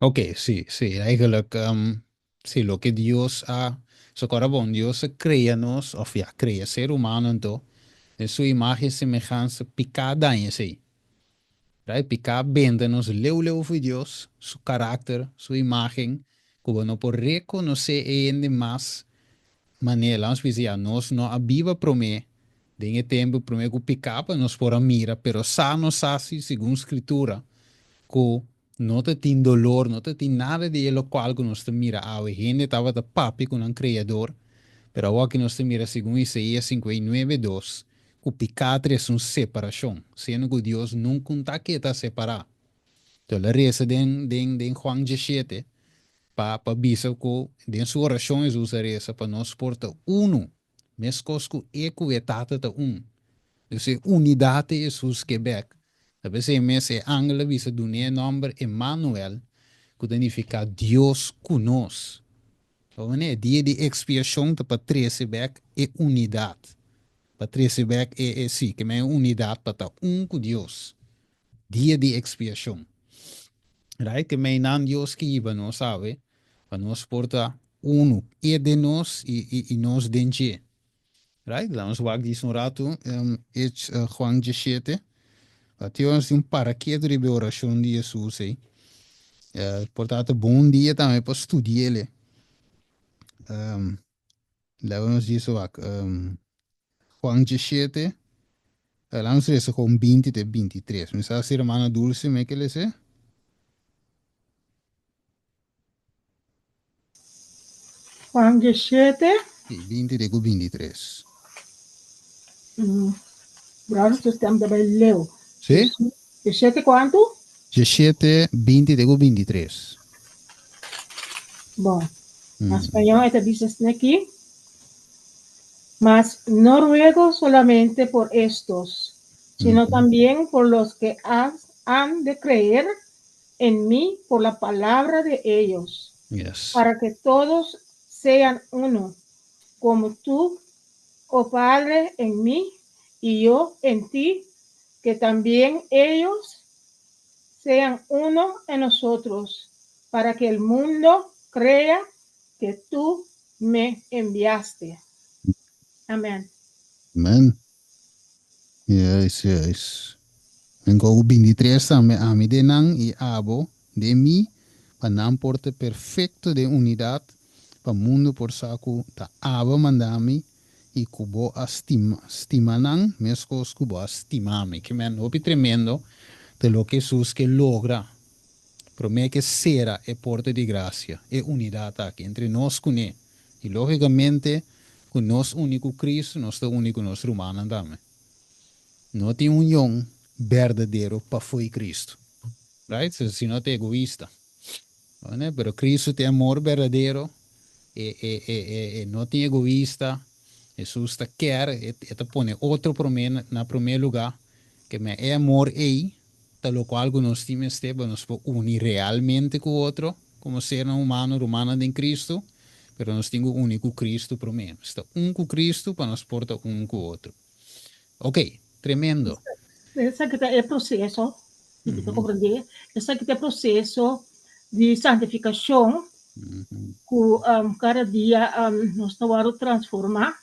A: Ok, sí, sí. Eigenlijk, sí, loke Dios a, so kòrda bon, Dios a krea nos, òf ya, krea ser humano anto, den su imágen i semehansa, piká daña esei. Right? Piká benta nos leu leu for Dios, su karakter, su imágen, ku bo no por rekonosé e hende mas manera. Laat nos bisa ya, nos no a biba promé den e tempu promé ku piká pa nos por a mira, pero sa nos sa si segun Skritura ku no ta tin dolor, no ta tin nada di e lokual ku nos ta mira awe. Hende tabata papia ku nan Kreador, pero awor nos ta mira segun Isaías 59, 2, ku piká trese un separashon, siendo ku Dios nunka un ta keda separá. Enton el a resa den den den Juan 17 pa pa bisa ku den su orashon Hesus a resa pa nos por ta unu, meskos ku e ku e Tata ta un. Dus e unidat di Hesus ke bèk. Ta p'esei mes e angel a bisa dun'é e nòmber Emanuel, ku ta nifiká Dios ku nos. Pasobra e dia di ekspiashon ta pa trese bèk e unidat, pa trese bèk e, e, sí, ke men e unidat pa ta un ku Dios. Dia di ekspiashon. Right? Ke men nan Dios ke hiba nos awe, pa nos por ta unu, E den nos i, i, i nos den dje. Right? Laat nos wak dis un ratu, Hech, Juan 17. Mateo nos tin un paraketo riba e orashon di Hesus ei. Por ta ta bon dia tambe pa studi'el. Laat nos dis wak, Juan 17, laat nos lesa kon 20 te 23. Mi sa si hermana Dulce me ke lese?
C: Juan 17.
A: Sí, 20 te ku 23.
C: Brother, su stem ta bai leu.
A: Sí?
C: 17 kuantu?
A: 17, 20 te ku 23.
C: Bon, na spañol e ta bisa asina aki, Mas no ruego solamente por estos, sino también por los que han de creer en mí por la palabra de ellos,
A: Yes.
C: para que todos sean uno, como tú, oh Padre, en mí y yo en ti, que también ellos sean uno en nosotros, para que el mundo crea Que tú me enviaste. Amen.
A: Amen. Yes, yes. En ku 23 tambe, ami den nan i abo den mi, pa nan por ta perfekto den unidat, pa mundu por sa ku ta abo a manda mi i ku bo a stima, stima nan meskos ku bo a stima mi. Ke men hopi tremendo ta loke Hesus ke logra. Promé ke sera e porta di grasia, e unidat aki entre nos kuné. I lógikamente ku nos uni ku Kristu, nos ta uni ku nos rumannan tambe. No tin union berdadero pafó di Kristu. Right? Si no ta egoista. Pero Kristu tin amor berdadero, e, e, e, e, e no tin egoista. Hesus ta kier, e, e ta pone otro promé na promé lugá. Ke men e amor ei ta lokual ku nos tin mester pa nos por uni realmente ku otro komo sernan humano, rumannan den Kristu, pero nos tin ku uni ku Kristu promé. Nos ta un ku Kristu pa nos por ta un ku otro. Ok, tremendo.
C: Esaki ta e proseso, si bo ta komprendé, esaki ta e proseso di santifikashon ku kada dia nos ta wòrdu transformá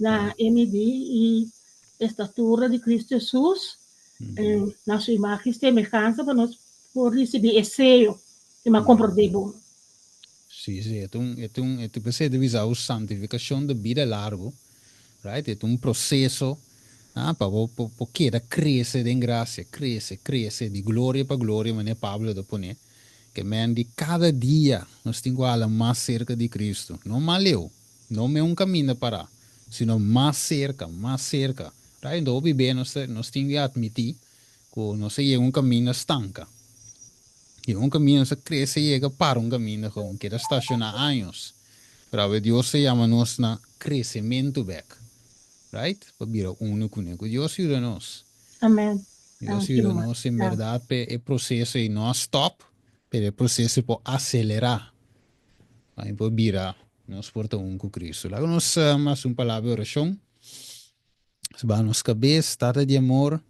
C: na e midí i estatura di Kristu Hesus, na su imagen i semehansa pa nos por risibí e seyo di mas komprondé bon.
A: Sí, sí, e ta un, e ta un, e ta p'esei ta bisa bo santifikashon ta bida largu, right? E ta un proseso, ah, pa bo por por keda krese den grasia, krese, krese di gloria pa gloria, manera Pablo ta pone. Ke men di kada dia nos tin ku hala mas serka di Kristu, no mas leu. No me un kaminda pará, sino mas serka, mas serka. Right? Enton hopi be nos ta, nos tin di atmití ku nos a yega un kaminda stanka. Yega un kaminda nos a krese yega para un kaminda gewoon, keda stashoná años. Pero awe Dios ta yama nos na kresementu bèk. Right? Pa bira unu kuné. Ku Dios yuda nos.
C: Amen.
A: Dios yuda nos en bèrdat p'e e proseso ei no a stòp, pero e proseso por aselerá. Pa mi por bira nos por ta un ku Cristo. Laga nos hasi un palabra di orashon. Nos baha nos kabes. Tata di amor,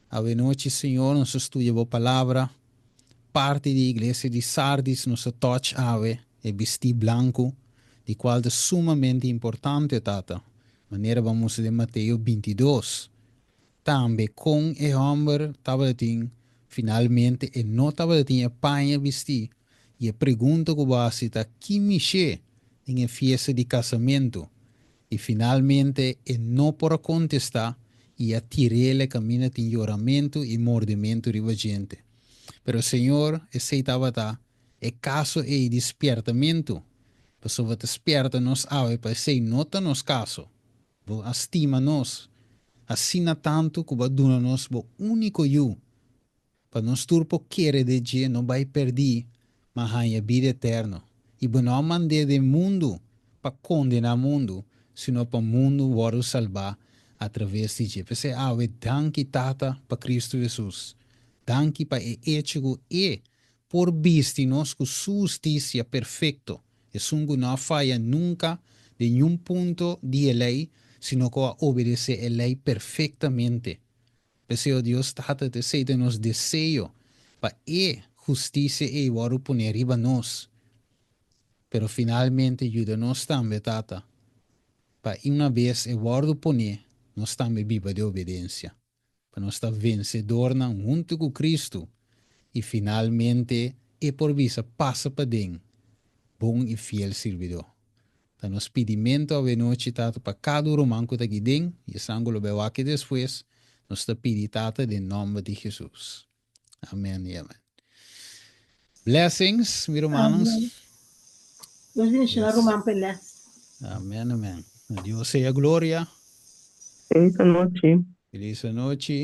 A: awe nochi, Señor, nos a studia Bo Palabra. Parti di iglesia di Sardis nos a touch awe, e bistí blanku, di kual ta sumamente importante, Tata, manera bo a mustra den Mateo 22. Tambe kon e hòmber tabatin finalmente e no tabatin e paña bistí i e pregunta ku bo hasi ta ki mishé den e fiesta di kasamentu i finalmente e no por a kontestá i a tir'el e kaminda tin yoramentu i mordementu riba djente. Pero Señor esei tabata e kaso ei di spièrtamentu pasobra ta spièrta nos awe pa esei no ta nos kaso. Bo a stima nos asina tantu ku bo a duna nos bo úniko Yu, pa nos tur por kere den dje, no bai pèrdí, ma haña bida eterno. I bo no a mand'é den mundu pa kondená mundu, sino pa mundu wòrdu salbá atraves di dje. P'esei awe, danki Tata pa Kristu Hesus. Danki pa e echo ku E por bisti nos ku Su hustisia perfekto. Esun ku no a faya nunka den niun punto di e lei, sino ku a obedesé e lei perfektamente. P'esei, o Dios Tata, ta esei ta nos deseo, pa e hustisia ei wòrdu poné riba nos. Pero finalmente yuda nos tambe, Tata, pa una bes e wòrdu poné, nos tambe biba den obedensia. pa nos ta vensedornan huntu ku Kristu i finalmente e por bisa pasa paden, bon i fiel sirbidó. Ta nos pidimentu awenochi, Tata, pa kada un ruman ku ta aki den i esnan ku lo bai wak despues, nos ta pidi, Tata, den nòmber di Hesus. Amen i amen. Blessings, mi rumannan.
C: Amen. Dios bendiciona
A: Yes.
C: ruman p'e les.
A: Amen, amen. Na Dios sea gloria.
E: Feliz anochi.
A: Feliz anochi.